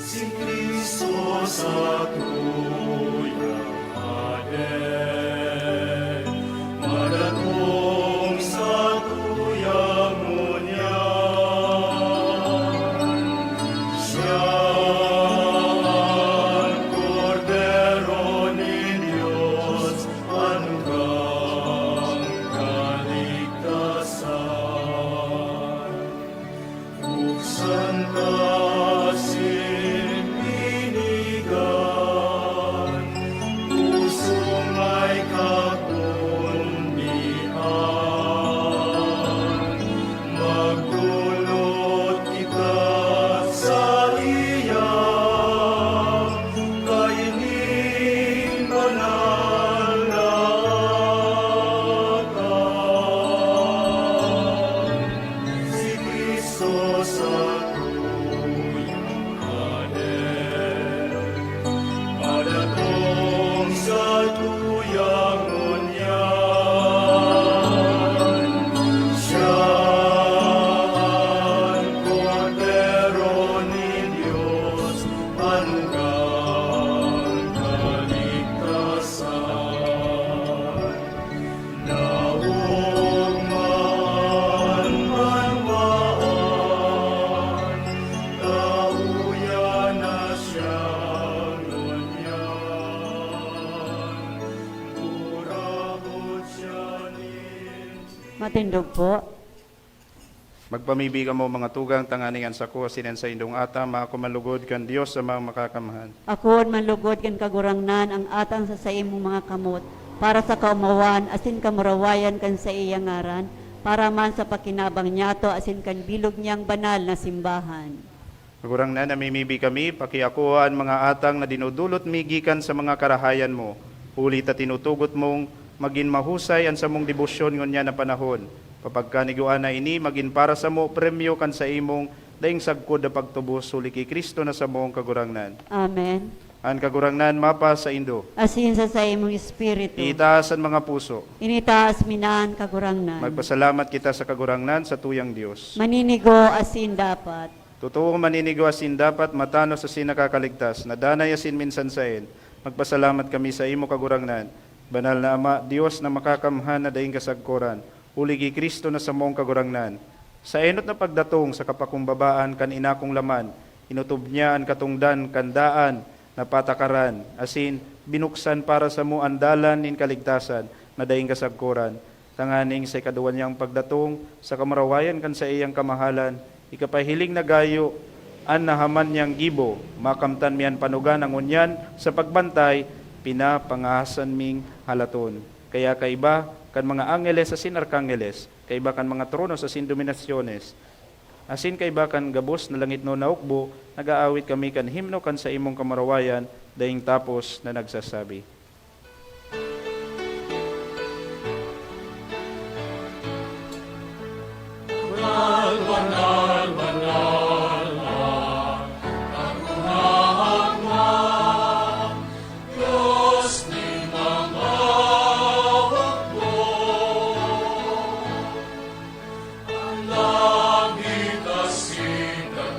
Si Cristo satuyang Hade, madatong satuyang ngunyan. Siya an Kordero nin Dios, an nugang kaligtasan. Buksan ta sin pinigan, pusong may kakundian. Magdulot kita saiya, kaini banal na atang. Si Cristo satuyang Hade, padatong satuyang ngunyan. Siya an Kordero nin Dios, an nugang kaligtasan. Naogma an banwaan, ta uya na siya ngunyan. Urahot siya nin Matindog po. Magpamibi kamo, mga tugang, tanganing an sako asin an saindong atang maako man lugod kan Dios Amang Makakamhan. Akoon man lugod kan Kagurangnan an atang sa saimong mga kamot, para sa kaomawan asin kamurawayan kan saiyang ngaran, para man sa pakinabang niyato asin kan bilog niyang banal na simbahan. Kagurangnan, namimibi kami, pakiakoa an mga atang na dinudulot mi gikan sa mga karahayan mo, huli ta tinutugot mong magin mahusay an samong debosyon ngunyan na panahon. Papagkanigoan na ini magin para samo premyo kan saimong daing sagkod na pagtubos, huli ki Cristo na samong Kagurangnan. Amen. An Kagurangnan mapasaindo. Asin sa saimong espiritu. Itaas an mga puso. Initaas mi na an Kagurangnan. Magpasalamat kita sa Kagurangnan, satuyang Dios. Maninigo asin dapat. Totoo, maninigo asin dapat, matanos asin nakakaligtas, na danay asin minsan saen. Magpasalamat kami saimo, Kagurangnan. Banal na Ama, Dios na makakamhan na daing kasagkoran, huli ki Cristo na samong Kagurangnan. Sa enot na pagdatong sa kapakumbabaan kan inakong laman, inotob niya an katongdan kan daan na patakaran, asin binuksan para samo an dalan nin kaligtasan na daing kasagkoran, tanganing sa ikaduwa niyang pagdatong, sa kamurawayan kan saiyang kamahalan, ikapahiling na gayo an nahaman niyang gibo. Makamtan mi an panuga na ngunyan sa pagbantay, pinapangasan ming halaton. Kaya kaiba kan mga angheles asin arkangheles, kaiba kan mga tronos asin dominasyones, asin kaiba kan gabos na langitnon na hukbo, nag-aawit kami kan himno kan saimong kamurawayan daing tapos na nagsasabi, "Banal, banal, banal, kagunahang na Dios nin mga hukbo." An langit asin kan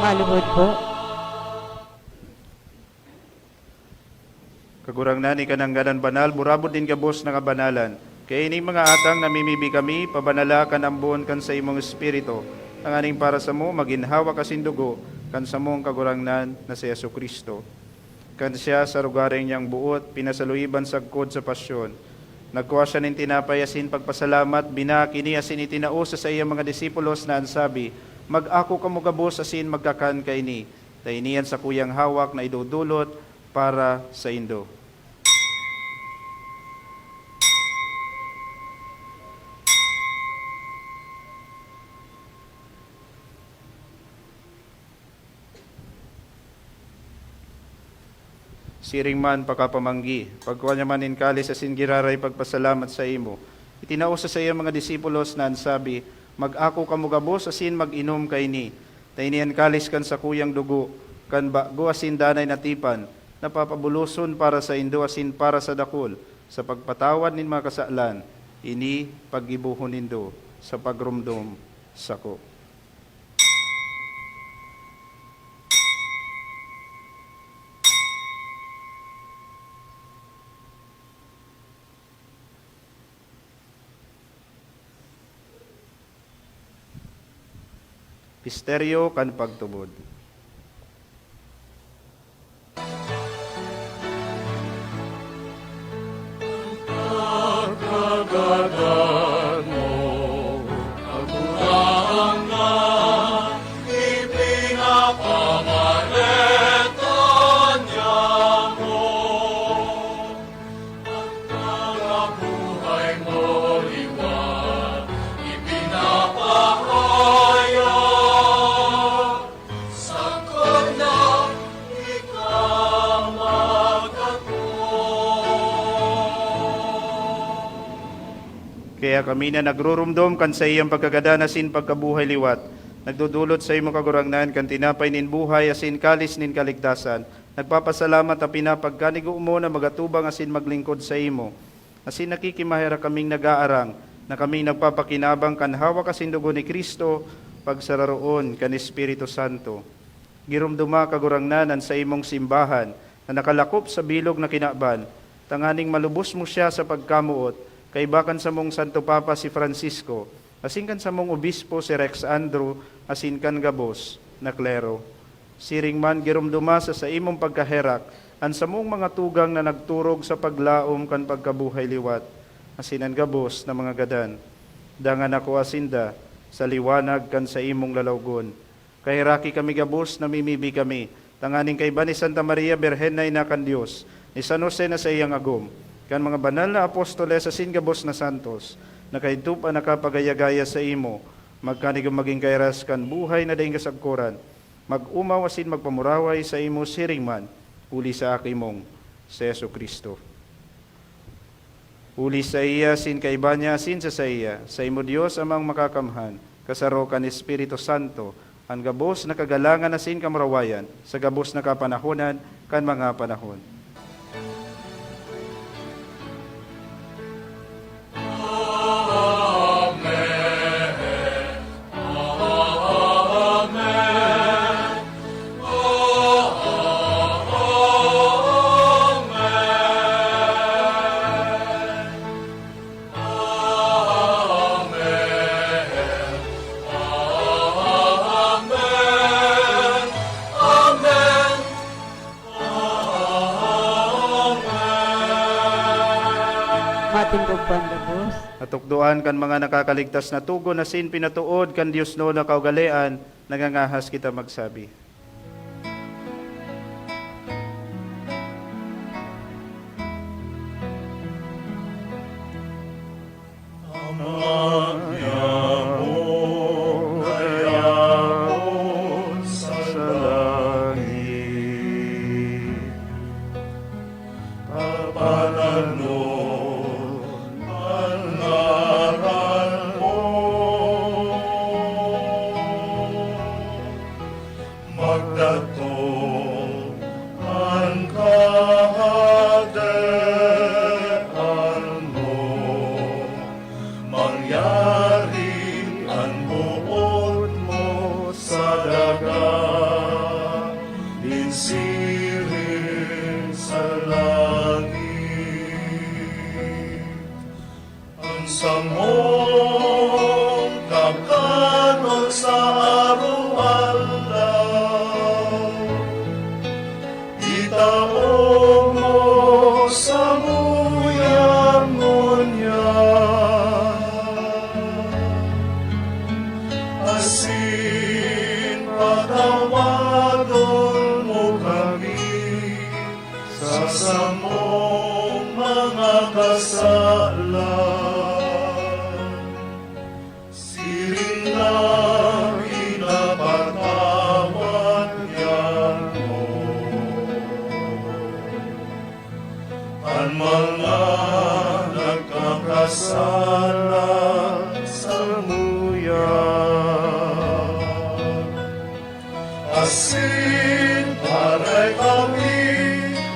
Lugod po. Kagurangnan, ika nanggadan banal, burabod nin gabos na kabanalan. Kaya ining mga atang namimibi kami, pabanala kan ambon kan saimong Espiritu, tanganing para samo magin hawak asin dugo kan samong Kagurangnan na si Jesu-Cristo. Kan siya, sa rugaring niyang boot, pinasaluiban sagkod sa pasyon, nagkua siya nin tinapay asin pagpasalamat, binaak ini asin itinao sa saiyang mga disipulos na an sabi, "Mag-ako kamo gabos asin magkakan kaini, ta ini an sakuyang hawak na idodolot para saindo." Siring man, pakapamanggi, pagkua niya man nin kalis asin giraray pagpasalamat saimo, itinao sa saiyang mga disipulos na an sabi, "Mag-ako kamo gabos asin mag-inom kaini, ta ini an kalis kan sakuyang dugo kan bago asin danay na tipan, na papabuloson para saindo asin para sa dakul sa pagpatawad nin mga kasalan. Ini paggibohon nindo sa pagromdom sako." Misteryo kan pagtubod. Pagkagadan mo, Kagurangnan, ipinapamareta niya mo. Ang pagkabuhay mo liwat, ipinapahayag. Sagkod na ika magkakon. Kaya kami na nagrurumdom kan saiyang pagkagadan asin pagkabuhay liwat, nagdodolot saimo, Kagurangnan, kan tinapay nin buhay asin kalis nin kaligtasan, nagpapasalamat ta pinapagkanigo mo na magatubang asin maglingkod saimo. Asin nakikimaherak kaming nag-aarang na kaming nagpapakinabang kan hawak asin dugo ni Cristo, pagsararoon kan Espiritu Santo. Giromdoma, Kagurangnan, an saimong simbahan na nakalakop sa bilog na kinaban, tanganing malubos mo siya sa pagkamoot, kaiba kan samong Santo Papa si Francisco, asin kan samong obispo si Rex Andrew, asin kan gabos na klero. Siring man, giromdoma sa saimong pagkaherak an samong mga tugang na nagturog sa paglaom kan pagkabuhay liwat, asin an gabos na mga gadan. Dangan ako asinda sa liwanag kan saimong lalawgon. Kaheraki kami gabos, namimibi kami, tanganing kaiba ni Santa Maria, Birhen na Ina kan Dios, ni San Jose na saiyang agom, kan mga banal na apostoles asin gabos na santos, na kaidto pa nakapagaya-gaya saimo, magkanigo magin kairas kan buhay na daing kasagkoran, mag-omaw asin magpamuraway saimo siring man, huli sa Aki mong si Jesu-Cristo. Huli saiya, asin kaiba niya, asin sa saiya, saimo Dios Amang Makakamhan, kasaro kan Espiritu Santo, an gabos na kagalangan asin kamurawayan, sa gabos na kapanahonan kan mga panahon. Matindog po an gabos. Natukdoan kan mga nakakaligtas na togon asin pinatood kan diosnon na kaugalean, nangangahas kita magsabi. Ama niamo na yaon sa langit, papatanon an ngaran mo. Magdatong an Kahadean mo, mangyari an boot mo sa daga, Mong kakanon sa araw-araw, itao mo samuya ngunyan, asin patawadon mo kami sa samong mga kasalan. Siring na pinapatawad niamo an mga nagkakasala samuya. Asin taray kami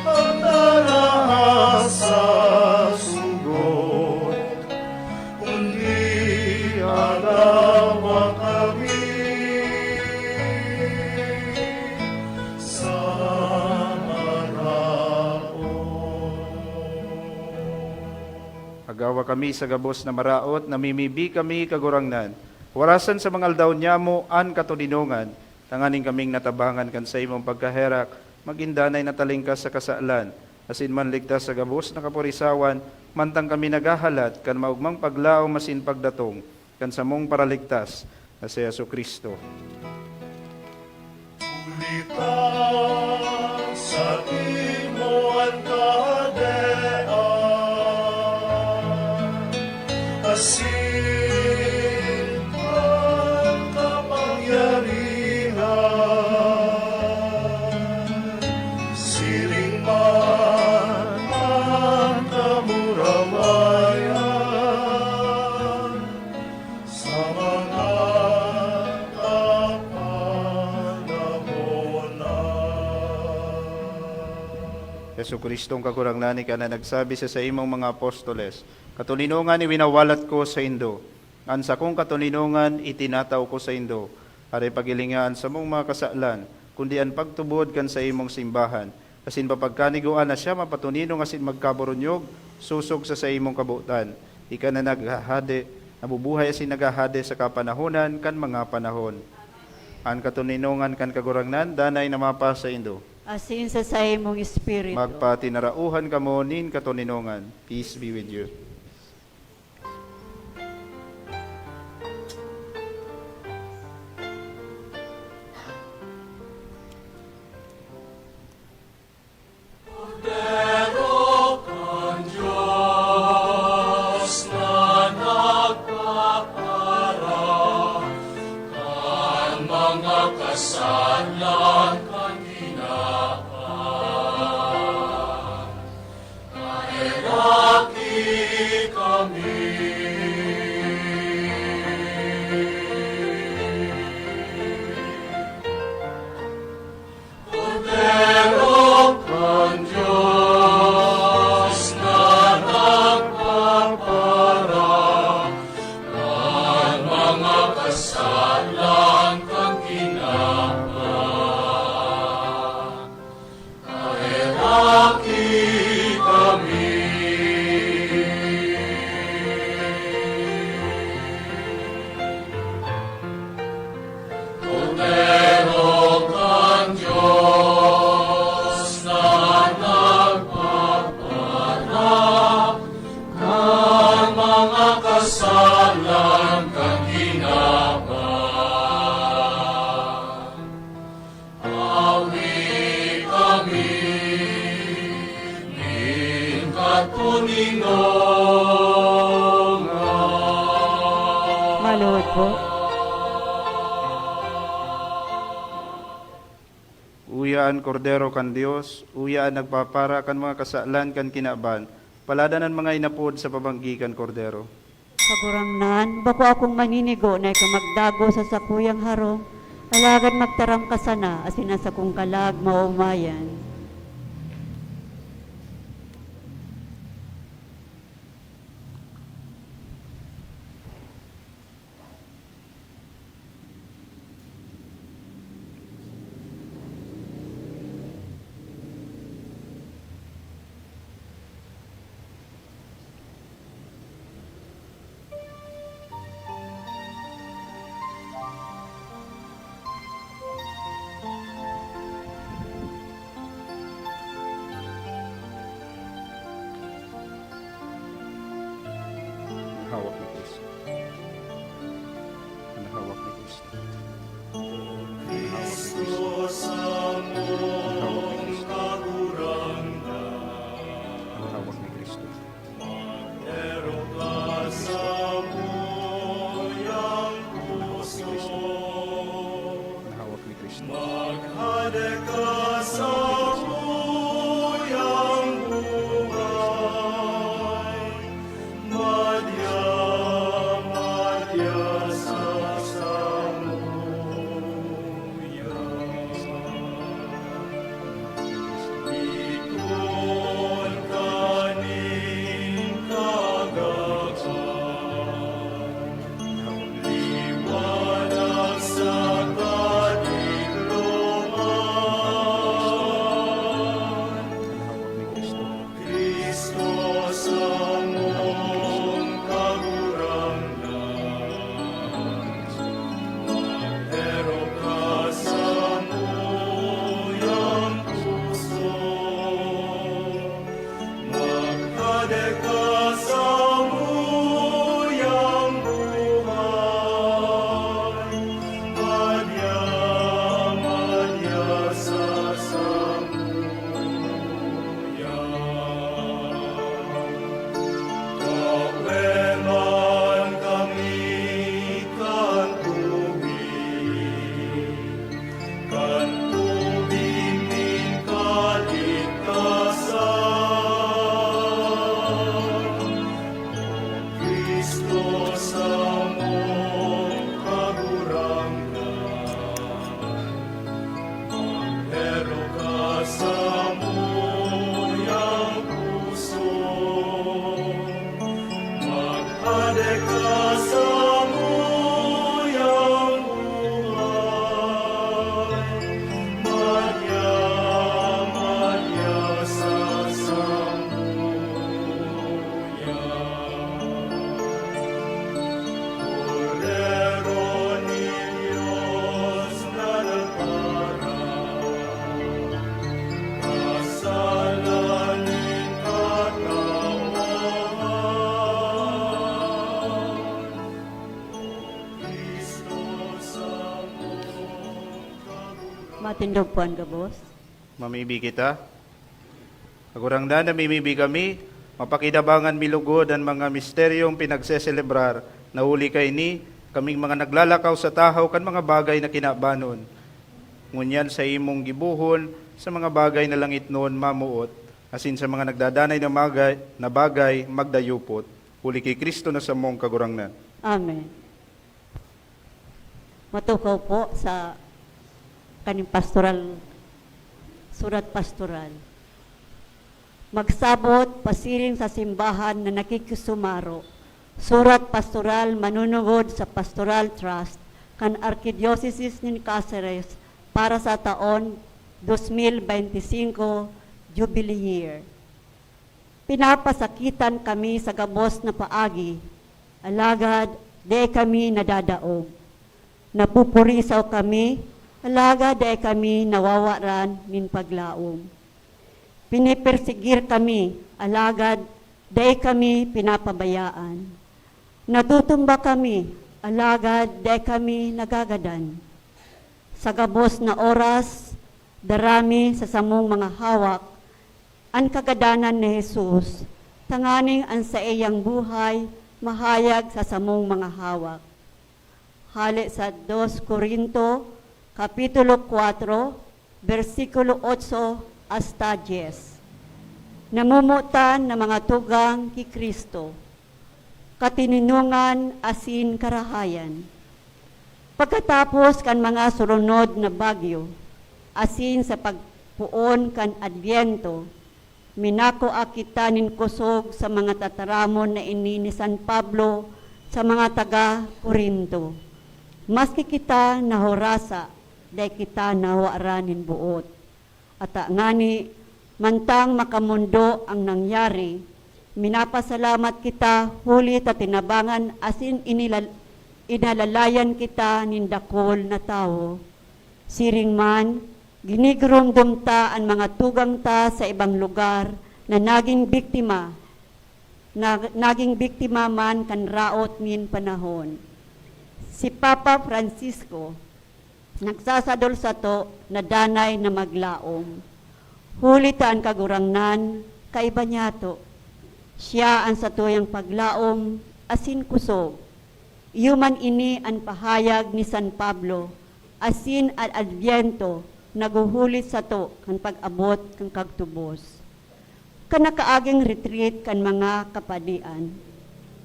pagdaraha sa sugot, kundi agawa kami sa maraot. Agawa kami sa gabos na maraot, namimibi kami, Kagurangnan. Warasan sa mga aldaw niamo an katoninongan, tanganing kaming natabangan kan saimong pagkaherak, magin danay na talingkas sa kasalan, asin manligtas sa gabos na kaporisawan, mantang kami naghahalat kan maogmang paglaom asin pagdatong kan samong Paraligtas na si Jesu-Cristo. Huli ta saimo an kahadean, asin an kapangyarihan, siring man an kamurawayan sa mga kapanahonan. Jesu-Cristong Kagurangnan, ika na nagsabi sa saimong mga apostoles, "Katoninongan iwinawalat ko saindo, an sakong katoninongan itinatao ko saindo." Aray paghilinga an samong mga kasalan, kundi an pagtubod kan saimong simbahan, asin papagkanigoan na siya mapatoninong asin magkaburunyog sosog sa saimong kabotan. Ika na naghahade, nabubuhay asin naghahade sa kapanahonan kan mga panahon. An katoninongan kan Kagurangnan danay na mapasaindo. Asin sa saimong espiritu. Magpatinarauhan kamo nin katoninongan. Peace be with you. Kordero kan Dios na nagpapara kan mga kasalan kan Ginoo, kaheraki kami. Kordero kan Dios na nagpapara kan mga kasalan kan Ginoo, kaheraki kami. Kordero kan Dios na nagpapaharap kan mga kasalan kan Ginoo, awi kami nin katoninongan. Maluhod po. Uya an Kordero kan Dios, uya an nagpapara kan mga kasalan kan kinaban. Paladan an mga inapod sa pabanggi kan Kordero. Kagurangnan, bako akong maninigo na ika magdagos sa sakuyang harong, alagad magtaram ka sana asin an sakong kalag maomayan. Matindog po an gabos. Mamibi kita. Kagurangnan, namimibi kami, mapakinabangan mi lugod an mga misteryong pinagseselebrar, na huli kaini, kaming mga naglalakaw sa tahaw kan mga bagay na kinabanon. Ngunyan sa imong gibohon, sa mga bagay na langitnon mamoot, asin sa mga nagdadanay na, magay, na bagay magdayupot, huli ki Cristo na samong Kagurangnan. Amen. Matukaw po sa kaning pastoral, surat pastoral. Magsabot pasiring sa simbahan na nakikisumaro. Surat pastoral manunungod sa Pastoral Trust kan Arkidyosesis nin Caceres para sa taon dos mil benti singko Jubilee Year. Pinapasakitan kami sa gabos na paagi, alagad dai kami nadadaog. Napupurisaw kami, alagad dai kami nawawaran nin paglaom. Pinipersigir kami, alagad dai kami pinapabayaan. Natutumba kami, alagad dai kami nagagadan. Sa gabos na oras, dara mi sa samong mga hawak an kagadanan ni Jesus, tanganing an saiyang buhay mahayag sa samong mga hawak. Hale sa dos Corinto, Kapitulo kwatro, bersikulo otso hasta dyes. Namomotan na mga tugang ki Cristo, katininongan asin karahayan. Pagkatapos kan mga surunod na bagyo, asin sa pagpoon kan Adbyento, minakua kita nin kosog sa mga tataramon na ini ni San Pablo sa mga taga Corinto. Maski kita nahurasa, dai kita nawaran nin boot. Ata ngani, mantang makamondo ang nangyari, minapasalamat kita huli ta tinabangan asin inilal-, inalalayan kita nin dakul na tawo. Siring man, ginigiromdom ta an mga tugang ta sa ibang lugar na naging biktima, na, naging biktima man kan raot nin panahon. Si Papa Francisco, nagsasadol sato na danay na maglaom. Huli ta an Kagurangnan, kaiba niyato. Siya an satuyang paglaom asin kusog. Iyo man ini an pahayag ni San Pablo, asin an Adbyento naghuhulit sato kan pag-abot kan kagtubos. Kan nakaaging retreat kan mga kapadian,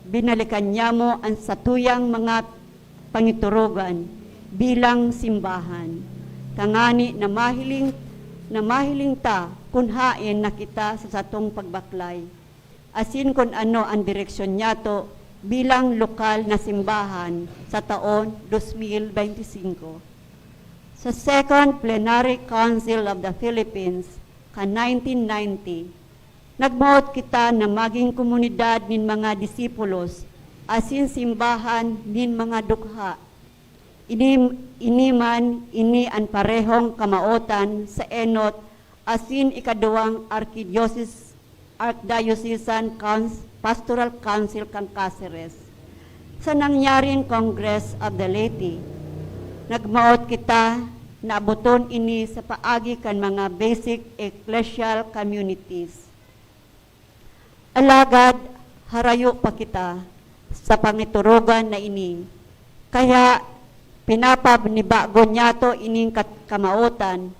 binalikan niyamo an satuyang mga pangiturugan bilang simbahan, tangani na mahiling, na mahiling ta kun haen na kita sa satong pagbaklay, asin kun ano an direksyon niyato bilang lokal na simbahan sa taon dos mil benti singko. Sa Second Plenary Council of the Philippines, kan nineteen ninety, nagmoot kita na magin komunidad nin mga disipulos asin simbahan nin mga dukha. Ini, ini man ini an parehong kamaotan sa enot asin ikaduwang arkidyosis-, Archdiocesan Couns-, Pastoral Council kan Caceres. Sa nangyaring Congress of the Laity, nagmoot kita na aboton ini sa paagi kan mga basic ecclesial communities. Alagad harayo pa kita sa pangiturugan na ini, kaya pinapanibago niyato ining kat-, kamaotan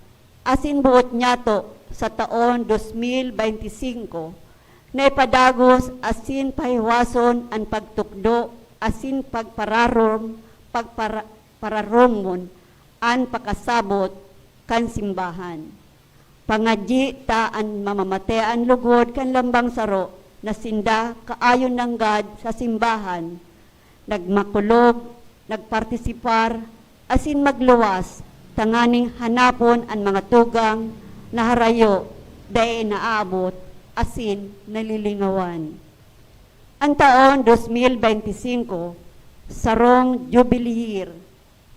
asin boot niyato sa taon dos mil benti singko na ipadagos asin pahiwason an pagtukdo asin pagpararom, pagpara-, pararomon an pakasabot kan simbahan. Pangadyi ta an mamamatean lugod kan lambang saro na sinda kaayon nanggad sa simbahan, nagmakulog, nagpartisipar, asin magluwas tanganing hanapon an mga tugang na harayo, dai naabot, asin nalilingawan. An taon dos mil benti singko, sarong Jubilee Year,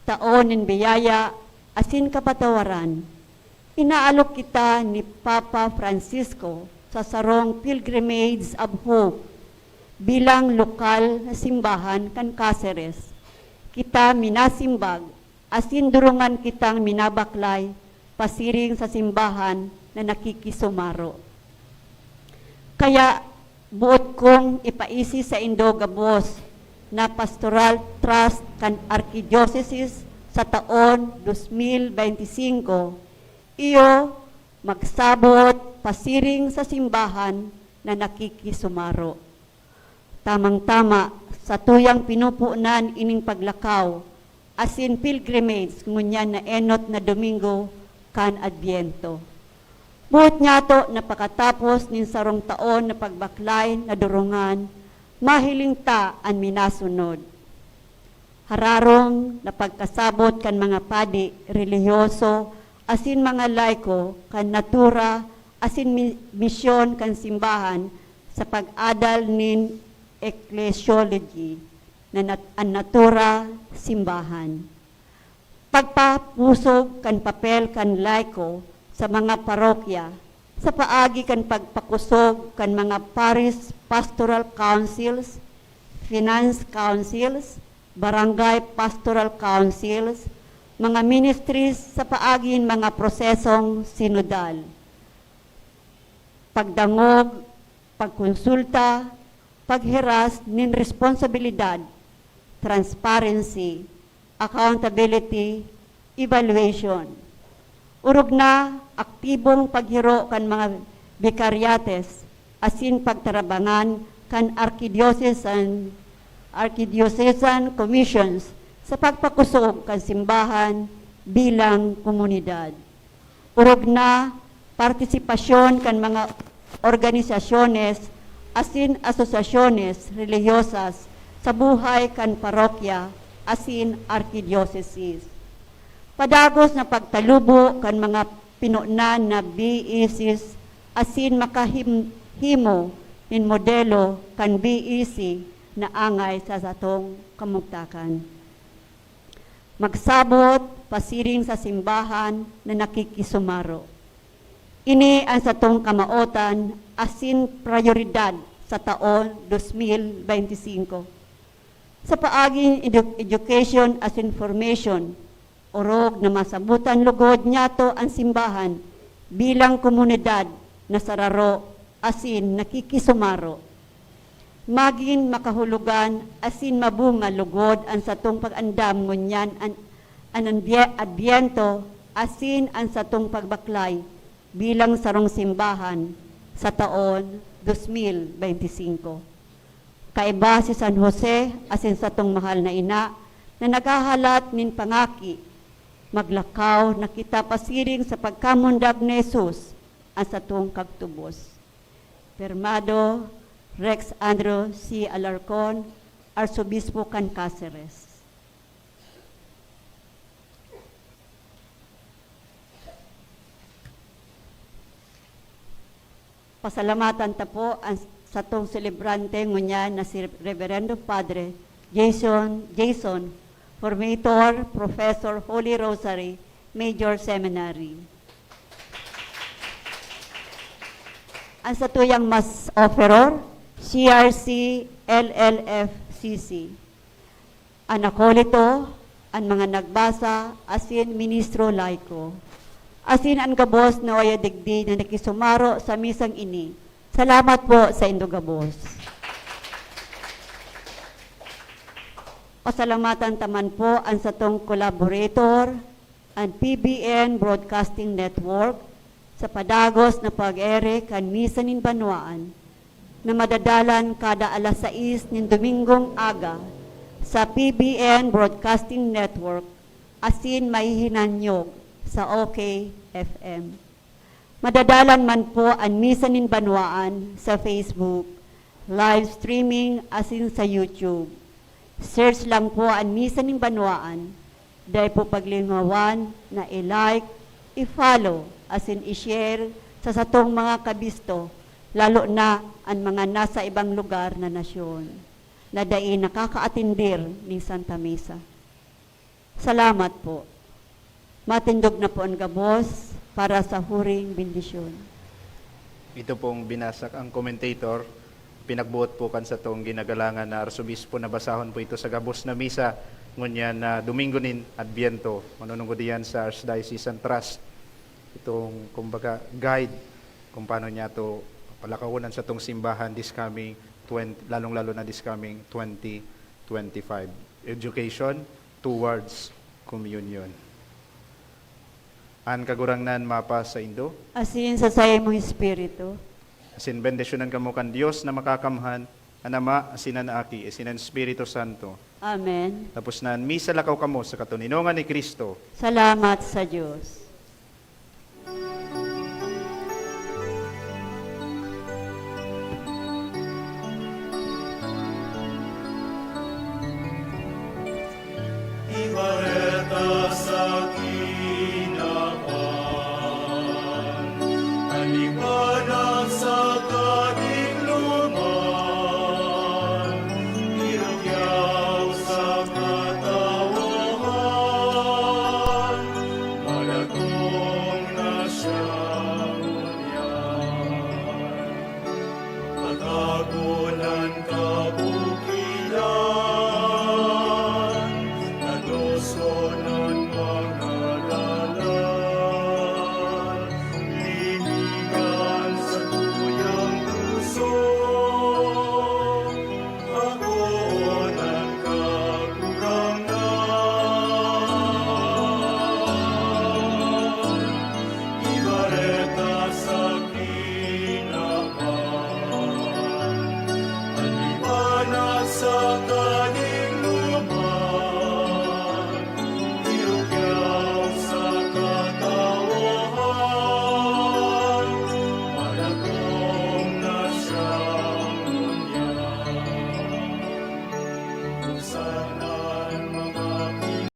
taon nin biyaya asin kapatawaran, inaalok kita ni Papa Francisco sa sarong Pilgrimage of Hope bilang lokal na simbahan kan Caceres. Kita minasimbag asin durungan kitang minabaklay pasiring sa simbahan na nakikisumaro. Kaya, boot kong ipaisi saindo gabos na Pastoral Trust kan Arkidiyosesis sa taon dos mil benti singko, iyo magsabot pasiring sa simbahan na nakikisumaro. Tamang-tama, satuyang pinupunan ining paglakaw asin pilgrimage ngunyan na enot na Domingo kan Adbyento. Boot niyato na pakatapos nin sarong taon na pagbaklay na durungan, mahiling ta an minasunod. Hararong na pagkasabot kan mga padi, relihiyoso, asin mga laiko kan natura asin mi-, misyon kan simbahan sa pag-adal nin ecclesiology na nat-, an natura simbahan. Pagpapusog kan papel kan laiko sa mga parokya sa paagi kan pagpakosog kan mga parish pastoral councils, finance councils, barangay pastoral councils, mga ministries sa paagi nin mga prosesong sinodal. Pagdangog, pagkonsulta, paghiras nin responsabilidad, transparency, accountability, evaluation. Orog na aktibong paghiro kan mga vicariates asin pagtarabangan kan archidiocesan, archidiocesan commissions sa pagpakosog kan simbahan bilang komunidad. Orog na partisipasyon kan mga organisasyones asin asosasyones relihiyosas sa buhay kan parokya asin arkidiosesis. Padagos na pagtalubo kan mga pinonan na B E Cs asin makahim-, himo nin modelo kan B E C na angay sa satong kamugtakan. Magsabot pasiring sa simbahan na nakikisumaro. Ini an satong kamaotan asin prayoridad sa taon dos mil benti singko. Sa paaging edu-, education asin formation, orog na masabotan lugod niyato an simbahan bilang komunidad na sararo asin nakikisumaro. Magin makahulogan asin mabunga lugod an satong pag-andam ngunyan an, an Adbye-, Adbyento asin an satong pagbaklay bilang sarong simbahan sa taon dos mil benti singko. Kaiba si San Jose asin satong mahal na ina na naghahalat nin pangaki, maglakaw na kita pasiring sa pagkamundag ni Jesus, an satong kagtubos. Pirmado, Rex Andrew C. Alarcon, Arsobispo kan Caceres. Pasalamatan ta po an satong selebrante ngunyan na si Reverendo Padre Jason, Jason, Formator, Professor, Holy Rosary, Major Seminary. An satuyang Mass Offeror, C R C, L L F C C. An akolito, an mga nagbasa, asin ministro laiko, asin an gabos na oya digdi na nakisumaro sa misang ini. Salamat po saindo gabos. Pasalamatan ta man po an satong collaborator, an P B N Broadcasting Network, sa padagos na pag-ere kan Misa nin Banwaan, na madadalan kada alas sais nin Domingong aga sa P B N Broadcasting Network asin mahihinanyog sa O K F M. Madadalan man po an Misa nin Banwaan sa Facebook, live streaming asin sa YouTube. Search lang po an Misa nin Banwaan. Dai po paglingawan na i-like, i-follow, asin i-share sa satong mga kabisto, lalo na an mga nasa ibang lugar na nasyon, na dai nakakaatindir nin Santa Misa. Salamat po. Matindog na po an gabos para sa huring bendisyon. Ito pong binasa ang commentator, pinagbuot po kan satong ginagalangan na Arsobispo, na basahon po ito sa gabos na misa ngunyan na Domingo nin Adbyento, manunungod iyan sa Archdiocesan Trust. itong, kumbaga, guide kung paano niya to palakawon ang satong simbahan this coming twenty, lalong-lalo na this coming twenty twenty-five. Education towards communion. An Kagurangnan mapa saindo. Asin sa saimong espiritu. Asin bendisyonan kamo kan Dios na Makakamhan, an Ama, asin an Aki, asin an Espiritu Santo. Amen. Tapos na an misa, lakaw kamo sa katoninongan ni Cristo. Salamat sa Dios.